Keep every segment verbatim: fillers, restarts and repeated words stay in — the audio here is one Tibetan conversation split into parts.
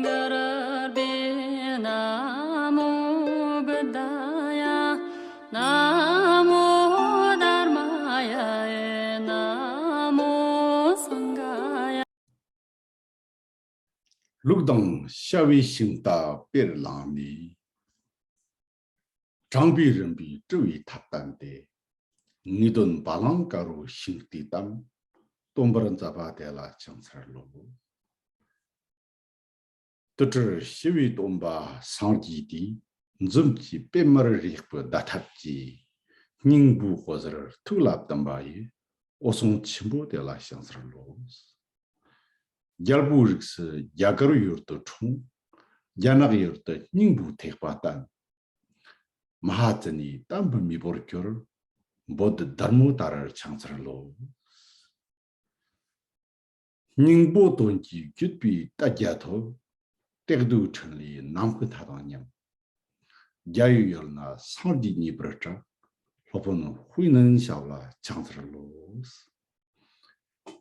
གུ་རུ་བྷྱཿ། ན་མོ་བུདྡྷཱ་ཡ། ན་མོ་དྷརྨཱ་ཡ། ན་མོ་སངྒྷཱ་ཡ། ལུགས་དང་བྱ་བའི་ཤིང་རྟ་དཔེར་བླངས་ནས། དྲངས་པའི་རིམ་པས་སྤྲུལ་པའི་ཐབས་བསྟན་ཏེ། ངེས་དོན་བ་ལང་དཀར་པོའི་ཤིང་རྟའི་གཏམ། སྟོན་པར་མཛད་པ་དེ་ལ་ཕྱག་འཚལ་ལོ། དུར་ཁྲོད་ཞི་བའི་སྟོན་པ་སངས་རྒྱས་དེས། འཛུམ་གྱིས་པད་མར་རེག་པའི་བརྡ་ཐབས་ཀྱིས། སྙིང་པོའི་འོད་ཟེར་ཐུགས་ལ་བསྟིམ་པ་ཡིས། འོད་སྲུང་ཆེན་པོ་དེ་ལ་ཕྱག་འཚལ་ལོ། རྒྱལ་པོའི་རིགས་སུ་རྒྱ་གར་ཡུལ་དུ་འཁྲུངས། རྒྱ་ནག་ཡུལ་དུ་སྙིང་པོའི་ཐེག་པ་བསྟན། མ་ཧཱ་ཙི་ནའི་དམ་པའི་མེས་པོར་གྱུར། བོ་དྷི་དྷརྨོ་ཏཱ་རར་ཕྱག་འཚལ་ལོ། སྙིང་པོ་དོན་གྱི་བརྒྱུད་པའི་ལྟ་རྒྱ་ཐོབ། བཏེགས་དུས་འཕྲིན་ལས་ནམ་མཁའི་མཐའ་དང་མཉམ། རྒྱ་ཡི་ཡུལ་ན་སངས་རྒྱས་མཉེས་པར་གྲགས། སློབ་དཔོན་དཔལ་ལྡན་ཞབས་ལ་ཕྱག་འཚལ་ལོ།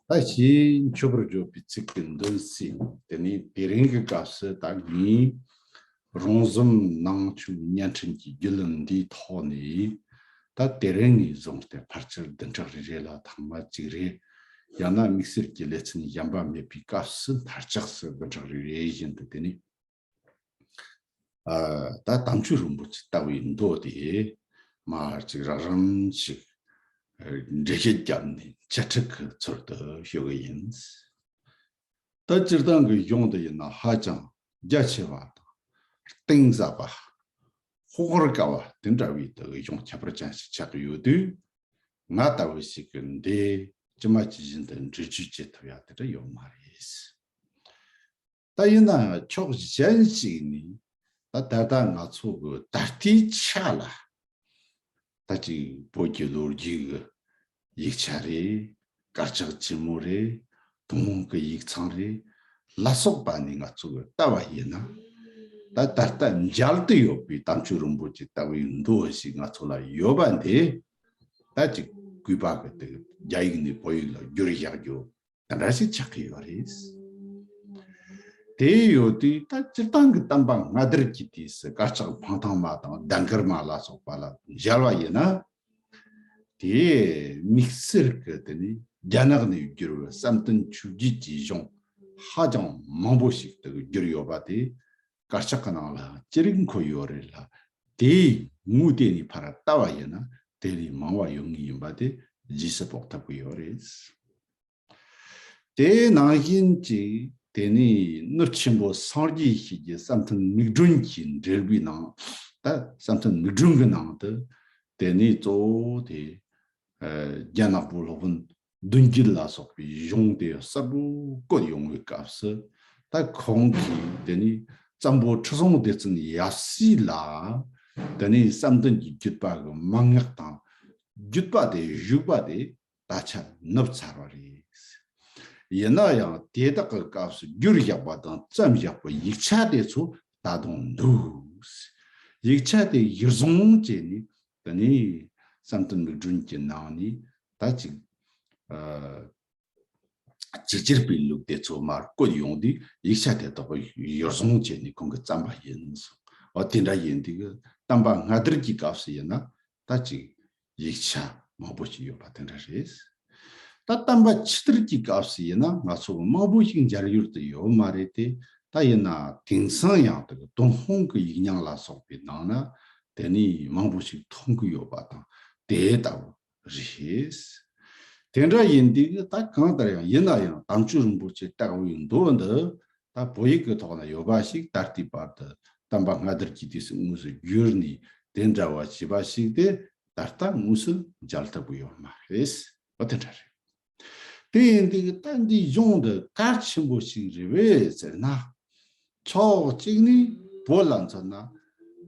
ད་ཕྱིས་མཆོད་པར་བརྗོད་པའི་ཚིག་གི་འདོན་ཚིག་དེ་ནི་དེ་རིང་གི་སྐབས་སུ་ད་ངས་རོང་ཟོམ་ནང་ཆོས་བརྙན་འཕྲིན་གྱི་བརྒྱུད་ལམ་འདིའི་ཐོག་ནས་ད་དེ་རིང་ནས་བཟུང་སྟེ་ཕལ་ཆེར་བདུན་ཕྲག་རེ་རེ་ལ་ཐེངས་མ་གཅིག་རེ། ཡང་ན་དམིགས་བསལ་གྱི་ལེ་ཚན་གཞན་པ་མེད་པའི་སྐབས་སུ་མཐར་ཆགས་སུ་བདུན་ཕྲག་རེ་རེ་བཞིན་དུ་དེ་ནི། ཨ། ད་དམ་ཆོས་རིན་པོ་ཆེ་ལྟ་བའི་མདོ་དེ་མར་ཅིག་རགས་རིམ་ཞིག་འགྲེལ་བཤད་བརྒྱབ་ནས་འཆད་ཁྲིད་ཀྱི་ཚུལ་དུ་ཞུ་གི་ཡིན། ད་སྤྱིར་བཏང་གི་གཞུང་དུ་ཡིན་ན་ཧ་ཅང་རྒྱ་ཆེ་བ་དང་གཏིང་ཟབ་པ། ཧོབ་དགའ་བ་དེ་འདྲ་བའི་དུ་གཞུང་ཁྱད་པར་ཅན་ཞིག་ཆགས་ཀྱི་ཡོད་དུས། ང་ལྟ་བུ་ཞིག་གིས་འདི་ཇི་མ་ཇི་བཞིན་དུ་འགྲེལ་བརྗོད་བྱེད་ཐུབ་ཡ་དེ་འདྲ་ཡོད་མ་རེད། ད་ཡིན་ན་ཕྱོགས་གཞན་ཞིག་ནས་ད་ད་ལྟ་ང་ཚོ་གི་ད་ལྟའི་ཆ་ལ་ད་ཅིག་བོད་ཀྱི་ལོ་རྒྱུས་ཀྱི་ཡིག་ཆ་རེད། དཀར་ཆག་ཆེན་མོ་རེད། ཐུན་མོང་གི་ཡིག་ཚང་རེད། ལ་སོགས་པ་ནས་ང་ཚོ་གི་ལྟ་བ་ཡིན་ན། ད་ད་ལྟ་མཇལ་དུ་ཡོད་པའི་དམ་ཆོས་རིན་པོ་ཆེ་ལྟ་བུའི་མདོ་ཞིག་ང་ཚོ་ལ་ཡོད་པ་འདི། ད་ཅིག་གུས་པ་གི་དེ་རྒྱ་ཡིག་ནས་བོད་ཡིག་ལ་བསྒྱུར་བཞག་རྒྱུ་དེ་འདྲ་ཞིག་ཆགས་ཀྱི་ཡོད་རེད། དེ་ཡོད་དུས་ད་སྤྱིར་བཏང་གི་བསྟན་པ་སྔ་དར་གྱི་དུས་སུ་དཀར་ཆག་འཕང་ཐང་མ་དང་ཟླ་མགར་མ་ལ་སོགས་པ་ལ་མཇལ་བ་ཡིན་ན། དེ་དམིགས་བསལ་གྱི་དེ་ནི་རྒྱ་ནག་ནས་བསྒྱུར་བའི་བསམ་གཏན་ཆོས་བརྒྱད་ཀྱི་གཞུང་ཧ་ཅང་མང་པོ་ཞིག་ཏུ་བསྒྱུར་ཡོད་པ་དེ། དཀར་ཆག་གི་ནང་ལ་ཅི་རིགས་འཁོད་ཡོད་རེད་ལ། དེའི་ངོས་བལྟས་ནས་ཕར་ལྟ་བ་ཡིན་ན་དེ་ལས་མང་བ་ཡོང་ངེས་ཡིན་པ་དེ་རྗེས་སུ་དཔོག་ཐུབ་ཀྱི་ཡོད་རེད། དེ་ནང་བཞིན་གྱི་དེ་ནས་སྣོད་ཆེན་པོ་སངས་རྒྱས་ཞེས་ཀྱི་བསམ་གཏན་མིག་སྒྲོན་གྱི་འགྲེལ་པའི་ནང་། ད་བསམ་གཏན་མིག་སྒྲོན་གྱི་ནང་དུ་དེ་ནས་གཙོ་བོ་དེ། ཨ། རྒྱ་ནག་པོ་སློབ་དཔོན་བདུན་བརྒྱུད་ལ་སོགས་པའི་གཞུང་དེ་གསལ་པོ་བཀོད་ཡོང་བའི་སྐབས་སུ། ད་ཁོང་གིས་དེ་ནས་བཙན་པོ་ཁྲི་སྲོང་ལྡེ་བཙན་ཡབ་སྲས་ལ་དེ་ནས་བསམ་གཏན་གྱི་བརྒྱུད་པ་གི་མན་ངག་དང་། བརྒྱུད་པ་དེ་བཞུགས་པ་དེ་ད་ཆ་ནུབ་ཚར་བ་རེད། ཡིན་ན་ཡང་དེ་དག་གི་སྐབས་སུ་བསྒྱུར་བཞག་པ་དང་བརྩམས་བཞག་པའི་ཡིག་ཆ་དེ་ཚོ་ད་དུང་འདུག། ཡིག་ཆ་དེ་གཞིར་བཟུང་བྱས་ནས་དེ་ནས་བསམ་གཏན་མིག་སྒྲོན་གྱི་ནང་ནས་ད་ཅིག། ཨ། ཅིག་སྤྱིར་པའི་ལུགས་དེ་ཚོ་མར་བཀོད་ཡོང་དུས་ཡིག་ཆ་དེ་དག་གཞིར་བཟུང་བྱས་ནས་ཁོང་གིས་བརྩམས་པ་ཡིན་གསུངས། འོ་དེ་འདྲ་ཡིན་དུས་བསྟན་པ་སྔ་དར་གྱི་སྐབས་སུ་ཡིན་ན་ད་ཅིག་ཡིག་ཆ་མང་པོ་ཞིག་ཡོད་པ་དེ་འདྲ་རེད། ད་བསྟན་པ་ཕྱི་དར་གྱི་སྐབས་སུ་ཡིན་ན་ང་ཚོ་མང་པོ་ཞིག་མཇལ་ཡུལ་དུ་ཡོད་མ་རེད་དེ། ད་ཡིན་ན་དེང་སང་ཡང་དེ་ཏུན་ཧོང་གི་ཡིག་རྙིང་ལ་སོགས་པའི་ནང་ན་དེ་ནས་མང་པོ་ཞིག་མཐོང་གི་ཡོད་པ་དང་དེ་ལྟ་བུ་རེད། དེ་འདྲ་ཡིན་དུས་ད་གང་ལྟར་ཡང་ཡིན་ན་ཡང་དམ་ཆོས་རིན་པོ་ཆེ་ལྟ་བའི་མདོ་འདི་ད་བོད་ཡིག་གི་ཐོག་ན་ཡོད་པ་ཞིག་ད་ལྟའི་བར་དུ་བསྟན་པ་སྔ་དར་གྱི་དུས་སུ་དངོས་སུ་བསྒྱུར་ནས་དེ་འདྲ་བ་བྱས་པ་ཞིག་དེ་ད་ལྟ་དངོས་སུ་མཇལ་ཐུབ་ཀྱི་ཡོད་མ་རེད། འོ་དེ་འདྲ་རེད། དེ་ཡིན་དུས་ད་འདི་གཞུང་འདི་གལ་ཆེན་པོ་ཞིག་རེད་པས་ཟེར་ན། ཕྱོགས་གཅིག་ནས་བོད་ལ་མཚོན་ན་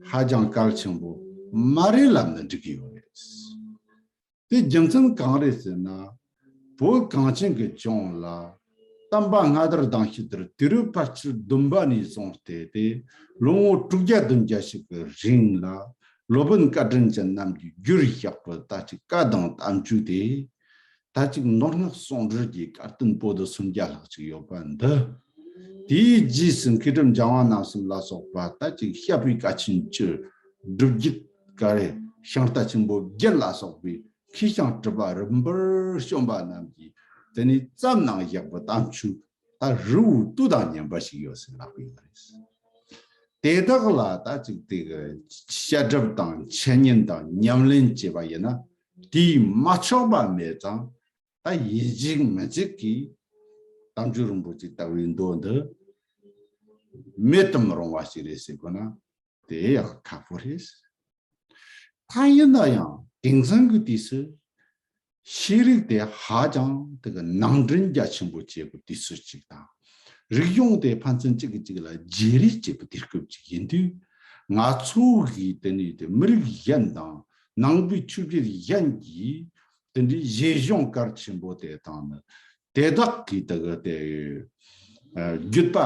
ཧ་ཅང་གལ་ཆེན་པོ་མ་རེད་ལབ་ན་འགྲིག་གི་ཡོད་རེད། དེ་རྒྱུ་མཚན་གང་རེད་ཟེར་ན། བོད་གངས་ཅན་གྱི་ལྗོངས་ལ་བསྟན་པ་སྔ་དར་དང་ཕྱི་དར་དུས་རབས་ཕལ་ཆེར་བདུན་པ་ནས་བཟུང་སྟེ་དེ་ལོ་ངོ་དྲུག་བརྒྱ་བདུན་བརྒྱ་ཞིག་གི་རིང་ལ་སློབ་དཔོན་བཀའ་དྲིན་ཅན་རྣམས་ཀྱིས་བསྒྱུར་བཞག་པའི་ད་ཅིག་བཀའ་དང་བསྟན་བཅོས་དེ། ད་ཅིག་མདོ་སྔགས་ཟུང་འབྲེལ་གྱི་བཀའ་བསྟན་པོ་ཏི་སུམ་བརྒྱ་ལྷག་ཅིག་ཡོད་པ་འདི། དེའི་རྗེས་སུ་མཁས་གྲུབ་འཇམ་དབྱངས་རྣམ་གསུམ་ལ་སོགས་པ་ད་ཅིག་བཤད་པའི་བཀའ་ཆེན་བཅུ། སྒྲུབ་བརྒྱུད་ག་རེ། ཤིང་རྟ་ཆེན་པོ་བརྒྱད་ལ་སོགས་པའི་མཁས་ཤིང་གྲུབ་པ་རིམ་པར་བྱོན་པ་རྣམས་ཀྱིས་དེ་ནས་བརྩམས་གནང་བཞག་པའི་གཏམ་ཆོས་ད་རི་བོའི་སྟོད་དང་མཉམ་པ་ཞིག་ཡོད་ཟེར་ལབ་ཀྱི་ཡོད་རེད། དེ་དག་ལ་ད་ཅིག་དེ་གི་བཤད་སྒྲུབ་དང་འཆད་ཉན་དང་ཉམས་ལེན་བྱས་པ་ཡིན་ན་དེས་མ་ཆོག་པ་མེད་ཙང་། ད་ཡིན་གཅིག་མིན་གཅིག་གིས་དམ་ཆོས་རིན་པོ་ཆེ་ལྟ་བུའི་མདོ་འདི་མེད་དུ་མི་རུང་བ་ཞིག་རེད་ཟེར་དགོས་ན་དེ་ཡང་ཁག་པོ་རེད། ད་ཡིན་ན་ཡང་དེང་སང་གི་དུས་སུ་ཤེས་རིག་དེ་ཧ་ཅང་དེ་གི་ནང་འདྲེན་རྒྱ་ཆེན་པོ་བྱེད་དགོས་དུས་ཚོད་ཅིག་དང་། རིག་གཞུང་དེ་ཕན་ཚུན་གཅིག་གིས་གཅིག་ལ་བརྗེ་རེས་བྱེད་པའི་དུས་སྐབས་ཅིག་ཡིན་དུས། ང་ཚོ་གིས་དེ་ནས་དེ་མི་རིགས་གཞན་དང་ནང་པའི་ཆོས་བརྒྱུད་གཞན་གྱིས་དེ་འདྲའི་བཞེད་སྦྱོང་གལ་ཆེན་པོ་དེ་དང་ནི་དེ་དག་གིས་དེ་གི་དེ་བརྒྱུད་པ་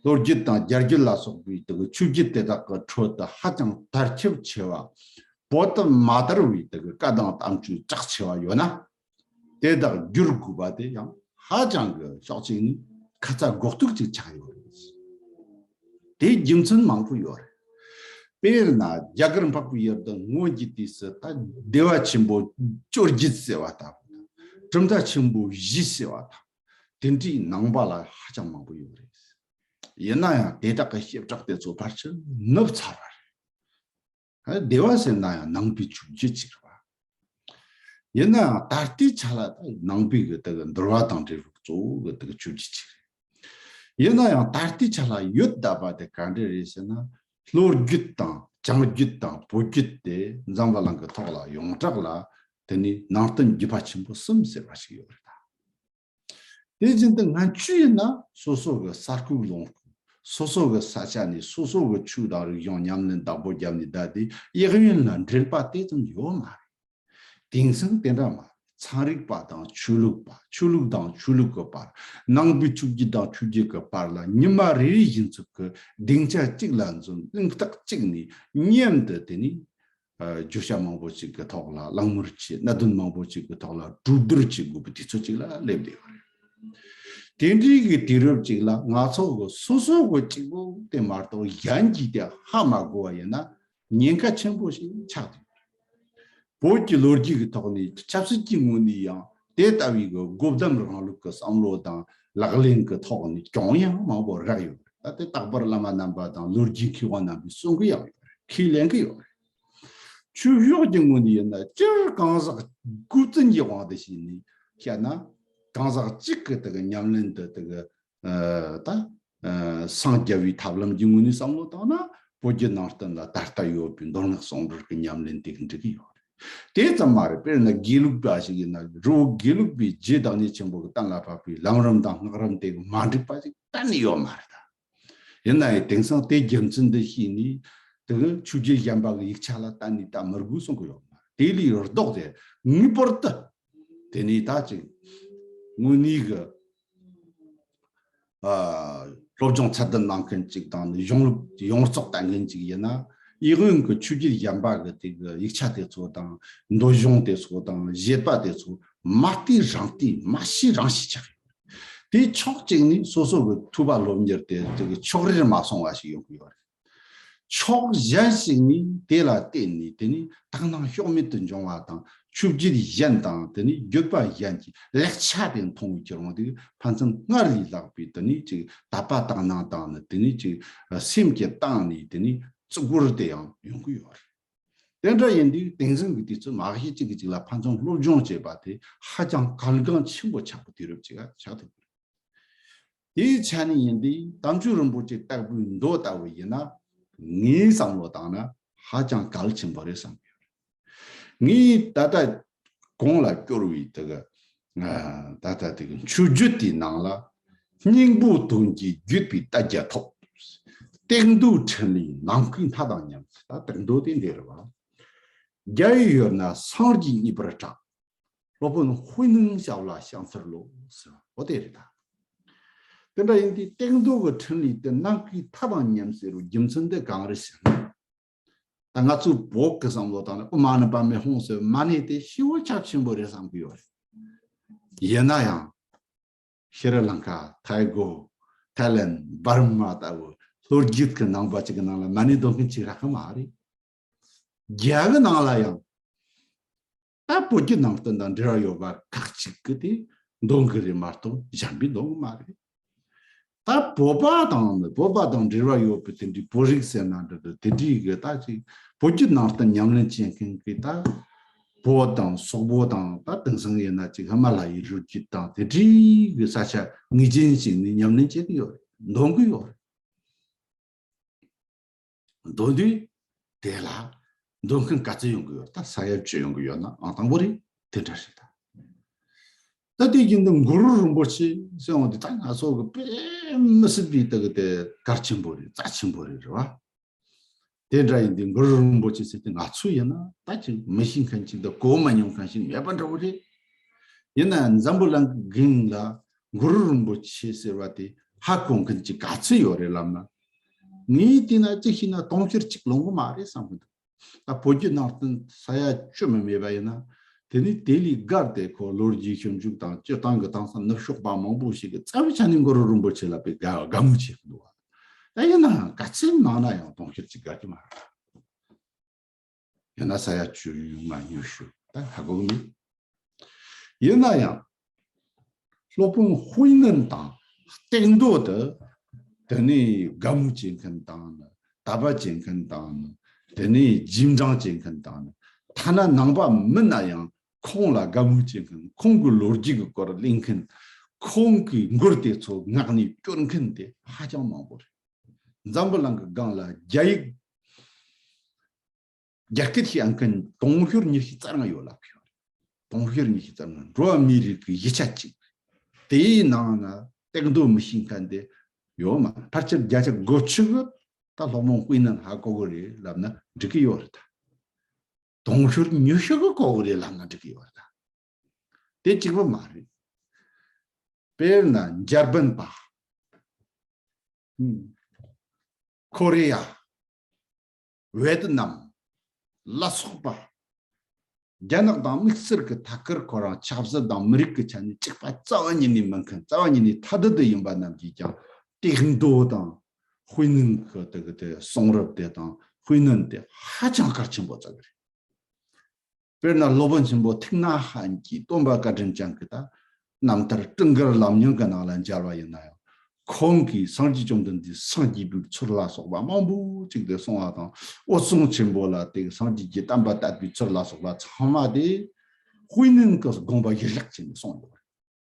ལོ་རྒྱུས་དང་རྒྱལ་རྒྱུད་ལ་སོགས་པའི་དེ་གི་ཆོས་བརྒྱུད་དེ་དག་གི་ཁྲོད་དུ་ཧ་ཅང་དར་ཁྱབ་ཆེ་བ། པོ་ཏི་མ་དར་བའི་དེ་གི་བཀའ་དང་དམ་ཆོས་གྲགས་ཆེ་བ་ཡོད་ན། དེ་དག་བསྒྱུར་དགོས་པ་དེ་ཡང་ཧ་ཅང་གི་ཕྱོགས་གཅིག་ནས་ཁ་ཚ་དགོས་གཏུགས་ཅིག་ཆགས་ཡོད་རེད། དེའི་རྒྱུ་མཚན་མང་པོ་ཡོད་རེད། དཔེར་ན་རྒྱ་གར་འཕགས་པའི་ཡུལ་དུ་སྔོན་གྱི་དུས་སུ་ད་བདེ་བ་ཆེན་པོ་བཅོ་བརྒྱད་ཟེར་བ་དང་། གྲུབ་མཐའ་ཆེན་པོ་བཞི་ཟེར་བ་དང་། དེ་འདྲའི་ནང་པ་ལ་ཧ་ཅང་མང་པོ་ཡོད་རེད། ཡིན་ན་ཡང་དེ་དག་གི་བྱེ་བྲག་དེ་ཚོ་ཕལ་ཆེར་ནུབ་ཚར་བ་རེད། བདེ་བ་ཟེར་ན་ཡང་ནང་པའི་ཆོས་བརྒྱུད་ཅིག་རེད་བ། ཡིན་ན་ཡང་ད་ལྟའི་ཆ་ལ་ནང་པའི་གི་དེ་གི་འདུལ་བ་དང་འབྲེལ་བའི་གཙོ་བོ་གི་དེ་གི་ཆོས་བརྒྱུད་ཅིག་རེད། ཡིན་ན་ཡང་ད་ལྟའི་ཆ་ལ་ཡོད་བསྡད་པ་དེ་ག་འདྲ་རེད་ཟེར་ན། ལོ་རྒྱུས་དང་བྱང་རྒྱུད་དང་བོད་བརྒྱུད་དེ་འཛམ་བུ་གླིང་གི་ཐོག་ལ་ཡོངས་གྲགས་ལ་དེ་ནི་ནང་བསྟན་བརྒྱུད་པ་ཆེན་པོ་གསུམ་ཟེར་བ་ཞིག་ཡོད་རེད་ད། དེ་བཞིན་དུ་སྔ་ཕྱི་ཡིན་ན་སོ་སོ་གི་ས་ཁུག་ལུང་ཁུག་སོ་སོ་གི་ས་ཆ་ནས་སོ་སོ་གི་ཆོས་དང་རིག་གཞུང་ཉམས་ལེན་བདག་པོ་བརྒྱབ་ནས་བསྡད་དེ་གཡས་གཡོན་ལ་འབྲེལ་པ་དེ་ཙམ་ཡོད་མ་རེད། དེང་སང་དེ་འདྲ་མ་རེད། ཚན་རིག་པ་དང་ཆོས་ལུགས་པ། ཆོས་ལུགས་དང་ཆོས་ལུགས་ཀྱི་བར། ནང་པའི་ཆོས་བརྒྱུད་དང་ཆོས་བརྒྱུད་ཀྱི་བར་ལ་ཉི་མ་རེ་རེ་བཞིན་ཚུལ་གྱི་སྡིངས་ཆ་གཅིག་ལ་འཛོམས། གླེང་སྟེགས་གཅིག་ནས་མཉམ་དུ་དེ་ནས་ཨ་བརྗོད་བྱ་མང་པོ་ཅིག་གི་ཐོག་ལ་གླེང་མོལ་བྱེད། གནད་དོན་མང་པོ་ཅིག་གི་ཐོག་ལ་གྲོས་བསྡུར་བྱེད་དགོས་པའི་དུས་ཚོད་ཅིག་ལ་སླེབས་བསྡད་ཡོད་རེད། དེ་འདྲའི་གི་དུས་རབས་ཅིག་ལ་ང་ཚོ་གི་སོ་སོ་གི་གཅིག་པོ་དེ་མ་གཏོགས་གཞན་གྱིས་དེ་ཧ་མ་གོ་བ་ཡིན་ན་ཉེན་ཁ་ཆེན་པོ་ཞིག་ཆགས་བསྡད་ཡོད་རེད། བོད་ཀྱི་ལོ་རྒྱུས་ཀྱི་ཐོག་ནས་ཆབ་སྲིད་ཀྱི་ངོས་ནས་ཡང་དེ་ལྟ་བུའི་གི་སྒོ་བསྡམ་རིང་ལུགས་ཀྱི་བསམ་བློ་དང་ལག་ལེན་གྱི་ཐོག་ནས་གྱོང་ཡང་མང་པོ་རག་ཡོད་རེད། ད་དེ་རྟག་པར་བླ་མ་རྣམ་པ་དང་ལོ་རྒྱུས་མཁས་དབང་རྣམ་པས་གསུང་གི་ཡང་ཡོད་རེད། ཁས་ལེན་གི་ཡོད་རེད། ཆོས་ཕྱོགས་ཀྱི་ངོས་ནས་ཡིན་ན་སྤྱིར་གང་ཟག་འགོ་བཙུན་གྱི་དབང་དུ་བྱས་ནས་བཤད་ན། གང་ཟག་གཅིག་གི་དེ་གི་ཉམས་ལེན་དུ་དེ་གི་ཨ་ད་ཨ་སངས་རྒྱ་བའི་ཐབས་ལམ་གྱི་ངོས་ནས་བསམ་བློ་བཏང་ན་བོད་བརྒྱུད་ནང་བསྟན་ལ་ད་ལྟ་ཡོད་པའི་མདོ་སྔགས་ཟུང་འབྲེལ་གྱི་ཉམས་ལེན་དེ་གི་འགྲིག་གི་ཡོད་རེད། དེ་ཙམ་མ་རེད། དཔེར་ན་དགེ་ལུགས་པ་ཞིག་ཡིན་ན་རི་བོ་དགེ་ལུགས་པའི་རྗེ་བདག་ཉིད་ཆེན་པོ་གི་གཏན་ལ་ཕབ་པའི་ལམ་རིམ་དང་སྔགས་རིམ་དེ་གི་མ་འགྲིག་པ་ཞིག་གཏན་ནས་ཡོད་མ་རེད་ད། ཡིན་ན་ཡང་དེང་སང་དེ་རྒྱུ་མཚན་འདི་ཤེས་ནས་དེ་གི་ཆོས་བརྒྱུད་གཞན་པ་གི་ཡིག་ཆ་ལ་གཏན་ནས་ལྟ་མི་དགོས་གསུང་གི་ཡོད་མ་རེད། དེ་ལས་ལྡོག་སྟེ་ངེས་པར་དུ་དེ་ནས་ད་ཅིག་དངོས་གནས་གི་ཨ་སློབ་སྦྱོང་ཚད་ལྡན་གནང་མཁན་ཅིག་དང་གཞུང་ལུགས་ཡོངས་རྫོགས་ལྟ་མཁན་ཅིག་ཡིན་ན། ཡིད་འོང་གི་ཆོས་བརྒྱུད་གཞན་པ་གི་དེ་གི་ཡིག་ཆ་དེ་ཚོ་དང་མདོ་གཞུང་དེ་ཚོ་དང་བཞེད་པ་དེ་ཚོ་མ་བལྟས་རང་བལྟས་མ་ཤེས་རང་ཤེས་ཆགས་ཡོད། དེ་ཕྱོགས་གཅིག་ནས་སོ་སོ་གི་ཐོས་པ་སློབ་གཉེར་དེ་དེ་གི་ཕྱོགས་རིས་མ་སོང་བ་ཞིག་ཡོང་གི་ཡོད་རེད། ཕྱོགས་གཞན་ཞིག་ནས་དེ་ལ་བརྟེན་ནས་དེ་ནས་དག་སྣང་ཕྱོགས་མེད་དུ་འབྱུང་བ་དང་ཆོས་བརྒྱུད་གཞན་དང་དེ་ནས་བརྒྱུད་པ་གཞན་གྱི་ལེགས་ཆ་དེ་མཐོང་བའི་ཁྱེར་འོང་དེ་ཕན་ཚུན་སྔར་ལས་ལྷག་པའི་དེ་ནས་ཅིག་དད་པ་དག་སྣང་དང་ནི་དེ་ནས་ཅིག་སེམས་ཀྱི་གཏིང་ནས་དེ་ནས་བརྩི་བཀུར་དེ་ཡང་ཡོང་གི་ཡོད་རེད། དེ་འདྲ་ཡིན་དུས་དེང་སང་གི་དུས་ཚོད་མ་གཞི་གཅིག་གིས་གཅིག་ལ་ཕན་ཚུན་སློབ་སྦྱོང་བྱེད་པ་དེ་ཧ་ཅང་གལ་འགངས་ཆེན་པོ་ཆགས་པའི་དུས་རབས་ཅིག་ཆགས་ཐུབ་ཀྱི་རེད། དེའི་ཆ་ནས་ཡིན་དུས་དམ་ཆོས་རིན་པོ་ཆེ་ལྟ་བུའི་མདོ་ལྟ་བུ་ཡིན་ན་ངའི་བསམ་བློ་བཏང་ན་ཧ་ཅང་གལ་ཆེན་པོ་རེད་བསམ་གྱི་ཡོད་རེད། ངས་ད་ལྟ་གོང་ལ་སྐྱོར་བའི་དེ་གི་ད་ལྟ་དེ་གི་མཆོད་བརྗོད་དེའི་ནང་ལ། སྙིང་པོ་དོན་གྱིས་བརྒྱུད་པའི་བལྟ་རྒྱ་ཐོབ། སྟེགས་མདོའི་ཕྲིན་ལས་ནམ་མཁའི་མཐའ་དང་མཉམ། ད་སྟེགས་མདོ་དེ་འདི་རེད་བ། རྒྱ་ཡི་ཡུལ་ན་སངས་རྒྱས་རྙེད་པར་གྲགས། སློབ་དཔོན་དཔེ་ནང་ཞབས་ལ་ཕྱག་འཚལ་ལོ་ཟེར་བ་དེ་རེད་ད། དེ་འདྲ་ཡིན་དུས་སྟེགས་མདོ་གི་ཕྲིན་ལས་དེ་ནམ་མཁའི་མཐའ་དང་མཉམ་ཟེར་བའི་རྒྱུ་མཚན་དེ་གང་རེད་ཟེར་ན། ད་ང་ཚོའི་བོད་ཀྱི་བསམ་བློ་དང་ནི་ཨོཾ་མ་ཎི་པདྨེ་ཧཱུྃ་ཟེར་བའི་མ་ཎི་དེ་ཞེ་པོ་ཁྱབ་ཆེན་པོ་རེད་བསམ་གྱི་ཡོད་རེད། ཡིན་ན་ཡང་། ཤྲི་ལང་ཀ། ཐའི་གོ། ཐའི་ལན། འབར་མ་ལྟ་བུ་ལྷོ་རྒྱུད་ཀྱི་ནང་པ་ཅིག་གི་ནང་ལ་མ་ཎི་འདོན་མཁན་ཅིག་རག་གི་མ་རེད། རྒྱ་གི་ནང་ལ་ཡང་ད་བོད་བརྒྱུད་ནང་བསྟན་དང་འབྲེལ་བ་ཡོད་པ་ཁག་ཅིག་གིས་དེ་འདོན་གི་རེད་མ་གཏོགས་གཞན་པས་འདོན་གི་མ་རེད། ད་བོད་པ་དང་ནི་བོད་པ་དང་འབྲེལ་བ་ཡོད་པའི་དེ་འདྲའི་བོད་རིགས་ཟེར་ན་འདྲ་འདྲ་དེ་འདྲའི་གི་ད་ཅིག་བོད་བརྒྱུད་ནང་བསྟན་ཉམས་ལེན་བྱེད་མཁན་གྱི་ད་བོད་དང་སོག་པོ་དང་ད་དེང་སང་ཡིན་ན་ཅིག་ཧི་མ་ལ་ཡའི་རི་རྒྱུད་དང་དེ་འདྲའི་གི་ས་ཆ་ངེས་ཅན་ཞིག་ནས་ཉམས་ལེན་བྱེད་ཀྱི་ཡོད་རེད། འདོན་གྱི་ཡོད་རེད། འདོན་དུས་དེ་ལ་འདོན་མཁན་ག་ཚོད་ཡོང་གི་ཡོད། ད་ས་ཡ་བཅུ་ཡོང་གི་ཡོད་ན་ཨང་དང་པོ་རེད། དེ་འདྲ་རེད་ད། ད་དེ་བཞིན་དུ་གུ་རུ་རིན་པོ་ཆེ་ཟེར་བ་འདི་ད་ང་ཚོ་གི་དཔེ་མི་སྲིད་པའི་ད་གི་དེ་གལ་ཆེན་པོ་རེད། རྩ་ཆེན་པོ་རེད། རེད་བ། དེ་འདྲ་ཡིན་དུས་གུ་རུ་རིན་པོ་ཆེ་ཟེར་དུས་ང་ཚོ་ཡིན་ན་ད་ཅིག་མི་ཤེས་མཁན་ཅིག་དང་གོ་མ་མྱོང་མཁན་ཞིག་མེད་པ་འདྲ་བོ་རེད། ཡིན་ན་འཛམ་བུ་གླིང་གི་སྒང་ལ་གུ་རུ་རིན་པོ་ཆེ་ཟེར་བ་དེ་ཧ་གོ་མཁན་ཅིག་ག་ཚོད་ཡོད་རེད་ལབ་ན། ངས་བལྟས་ན་ཅིག་ཤེས་ན་དུང་ཕྱུར་གཅིག་ལོངས་གི་མ་རེད་བསམ་གི་འདུག་ད་བོད་བརྒྱུད་ནང་བསྟན་ས་ཡ་བཅུ་མི་མེད་པ་ཡིན་ན། དེ་ནི་དེ་ལས་བརྒལ་ཏེ་ཁོ་ལོ་རྒྱུས་ཞིབ་འཇུག་དང་སྤྱིར་བཏང་གི་དེང་སང་ནུབ་ཕྱོགས་པ་མང་པོ་ཞིག་གིས་རྩ་བའི་ཆ་ནས་གུ་རུ་རིན་པོ་ཆེ་ལ་དཔེ་དགའ་དགའ་མོས་བྱེད་ཀྱི་འདུག་བ། ད་ཡིན་ནའང་ག་ཚོད་མང་ན་ཡང་དུང་ཕྱུར་གཅིག་བརྒལ་གྱི་མ་རེད། ཡིན་ན་ས་ཡ་བཅུ་ཡོང་ང་ཉུང་ཤོས་ད་ཧ་གོ་གི་མེད། ཡིན་ན་ཡང་སློབ་དཔོན་དཔལ་ནོན་དང་སྟེགས་མདོ་དེ། དེ་ནས་དགའ་མོས་བྱེད་མཁན་དང་ནི་དད་པ་བྱེད་མཁན་དང་ནི་དེ་ནས་རྗེས་འབྲང་བྱེད་མཁན་དང་ནི་ཐ་ན་ནང་པ་མིན་ན་ཡང་ཁོང་ལ་དགའ་མོས་བྱེད་མཁན། ཁོང་གི་ལོ་རྒྱུས་ཀྱི་སྐོར་གླེང་མཁན། ཁོང་གི་མགུར་དེ་ཚོ་ངག་ནས་སྐྱོར་མཁན་དེ་ཧ་ཅང་མང་པོ་རེད། འཛམ་བུ་གླིང་གི་སྒང་ལ་རྒྱ་ཡིག་རྒྱ་སྐད་ཤེས་མཁན་དུང་ཕྱུར་ཉི་ཤུ་རྩ་ལྔ་ཡོད་ལབ་ཀྱི་ཡོད་རེད། དུང་ཕྱུར་ཉི་ཤུ་རྩ་ལྔ་འགྲོ་བ་མིའི་རིགས་ཀྱི་གཞིས་ཆགས་གཅིག་དེའི་ནང་ན་སྟེགས་མདོ་མི་ཤེས་མཁན་དེ་ཡོད་མ་རེད། ཕལ་ཆེར་བརྒྱ་ཆ་དགུ་བཅུ་གིས་ད་སློབ་དཔོན་དཔལ་ནོན་ཧ་གོ་གི་རེད་ལབ་ན་འགྲིག་གི་ཡོད་རེད་ད། དུང་ཕྱུར་ཉི་ཤུ་གིས་གོ་གི་རེད་ལབ་ན་འགྲིག་གི་ཡོད་རེད་ད། དེ་གཅིག་པུ་མ་རེད། དཔེར་ན་འཇར་པན་པ། ཧུམ། ཁོ་རེ་ཡ། ཝེ་ཏི་ནམ། ལ་སོགས་པ། རྒྱ་ནག་དང་དམིགས་བསལ་གྱི་ཐད་ཀར་ཁོ་རང་ཆབ་སྲིད་དང་མི་རིགས་ཀྱི་ཆ་ནས་གཅིག་པ་རྩ་བ་ཉིད་ནས་མིན་མཁན། རྩ་བ་ཉིད་ནས་ཐ་དད་དུ་ཡིན་པ་རྣམས་ཀྱིས་ཀྱང་སྟེགས་མདོ་དང་དཔལ་ནོན་གྱི་དེ་གི་དེ་གསུང་རབ་དེ་དང་དཔལ་ནོན་དེ་ཧ་ཅང་གལ་ཆེན་པོ་བརྩི་གི་རེད། དཔེར་ན་སློབ་དཔོན་ཆེན་པོ་ཐུགས་སྣང་ཧན་གྱིས་སྟོན་པ་བཀའ་དྲིན་ཅན་གྱི་ད་རྣམ་ཐར་སྤྲིན་དཀར་ལམ་རྙིང་གི་ནང་ལ་མཇལ་བ་ཡིན་ན་ཡང་། ཁོང་གིས་སངས་རྒྱས་བཅོམ་ལྡན་འདས་སངས་རྒྱས་པའི་ཚུལ་ལ་སོགས་པ་མང་པོ་ཅིག་དེ་གསུང་བ་དང་། འོད་སྲུང་ཆེན་པོ་ལ་དེ་སངས་རྒྱས་ཀྱི་བསྟན་པ་དར་བའི་ཚུལ་ལ་སོགས་པ་ཚང་མ་དེ་དཔལ་ནོན་གྱི་དགོངས་པ་གཞིར་བཞག་བྱས་ནས་གསུངས་ཡོད་པ་རེད།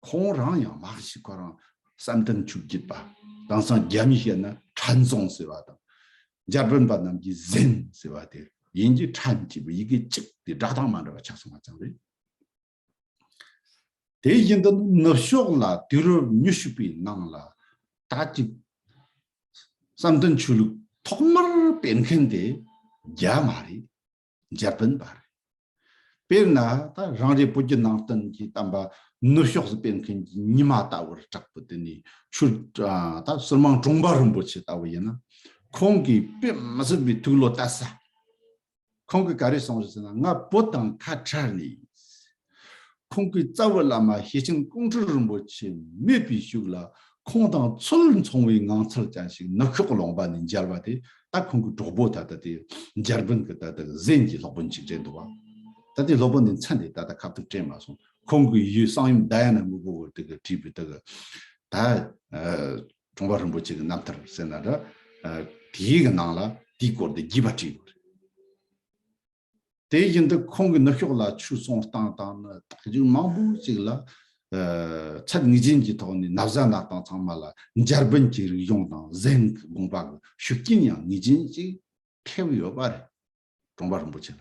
ཁོང་རང་ཡང་མ་གཞི་ཁོ་རང་བསམ་གཏན་ཆོས་བརྒྱུད་པ། དེང་སང་རྒྱ་མིས་བཤད་ན་ཁྲན་ཙུང་ཟེར་བ་དང་། འཇར་པན་པ་རྣམས་ཀྱིས་ཟན་ཟེར་བ་དེ་ཡིན་གྱི་ཁྲན་གྱི་ཡི་གེ་གཅིག་དེ་སྒྲ་གདངས་མ་འདྲ་བ་ཆགས་སོང་བ་ཙམ་རེད། དེ་བཞིན་དུ་ནུབ་ཕྱོགས་ལ་དུས་རབས་ཉི་ཤུ་པའི་ནང་ལ་ད་ཅིག་བསམ་གཏན་ཆོས་ལུགས་ཐོག་མར་སྤེལ་མཁན་དེ་རྒྱ་མ་རེད། འཇར་པན་པ་རེད། དཔེར་ན་ད་རང་རེ་བོད་བརྒྱུད་ནང་བསྟན་གྱི་བསྟན་པ་ནུབ་ཕྱོགས་སུ་སྤེལ་མཁན་གྱི་ཉི་མ་ལྟ་བུར་གྲགས་པའི་དེ་ནས་ཆོས་ད་ཟུར་མང་གྲོང་པ་རིན་པོ་ཆེ་ལྟ་བུ་ཡིན་ན། ཁོང་གིས་དཔེ་མི་སྲིད་པའི་ཐུགས་བློ་གཏད་ས། ཁོང་གིས་ག་རེ་གསུངས་རེད་ཟེར་ན། ང་བོད་དང་ཁ་བྲལ་ནས་ཁོང་གིས་རྩ་བའི་བླ་མ་ཤེར་ཕྱིན་ཀོང་སྤྲུལ་རིན་པོ་ཆེ་མེད་པའི་ཤུགས་ལ་ཁོང་དང་ཚུལ་མཚུངས་པའི་ངང་ཚུལ་ཅན་ཞིག་ནུབ་ཕྱོགས་ལུང་པ་ནས་མཇལ་བ་དེ། ད་ཁོང་གི་གྲོགས་པོ་ད་ལྟ་དེ་འཇར་པན་གྱི་ད་ལྟ་ཟན་གྱི་སློབ་དཔོན་ཅིག་རེད་འདུག་བ། ད་དེ་སློབ་དཔོན་དེ་མཚན་དེ་ད་ལྟ་ཁ་ཐུག་དྲན་མ་སོང་། ཁོང་གི་ཡུལ་གསང་ཡུམ་ཌ་ཡ་ན་མགོན་པོ་དེ་གི་བྲིས་པའི་དེ་གི་ད་གྲོང་པ་རིན་པོ་ཆེ་གི་རྣམ་ཐར་ཟེར་ན་འདྲ། དེའི་གི་ནང་ལ་དེའི་སྐོར་དེ་རྒྱས་པ་བྲིས་ཡོད་རེད། དེ་བཞིན་དུ་ཁོང་གིས་ནུབ་ཕྱོགས་ལ་ཆོས་གསུང་སྟངས་དང་ནི་རྟགས་འཇུག་མང་པོ་ཅིག་ལ། ཨ། ཚད་ངེས་ཅན་གྱི་ཐོག་ནས་ན་བཟའ་གནས་སྟངས་ཚང་མ་ལ་འཇར་པན་གྱི་རིག་གཞུང་དང་ཟན་གྱི་དགོངས་པ་གི་ཤུགས་རྐྱེན་ཡང་ངེས་ཅན་ཅིག་ཐེབས་ཡོད་པ་རེད། གྲོང་པ་རིན་པོ་ཆེ་ལ།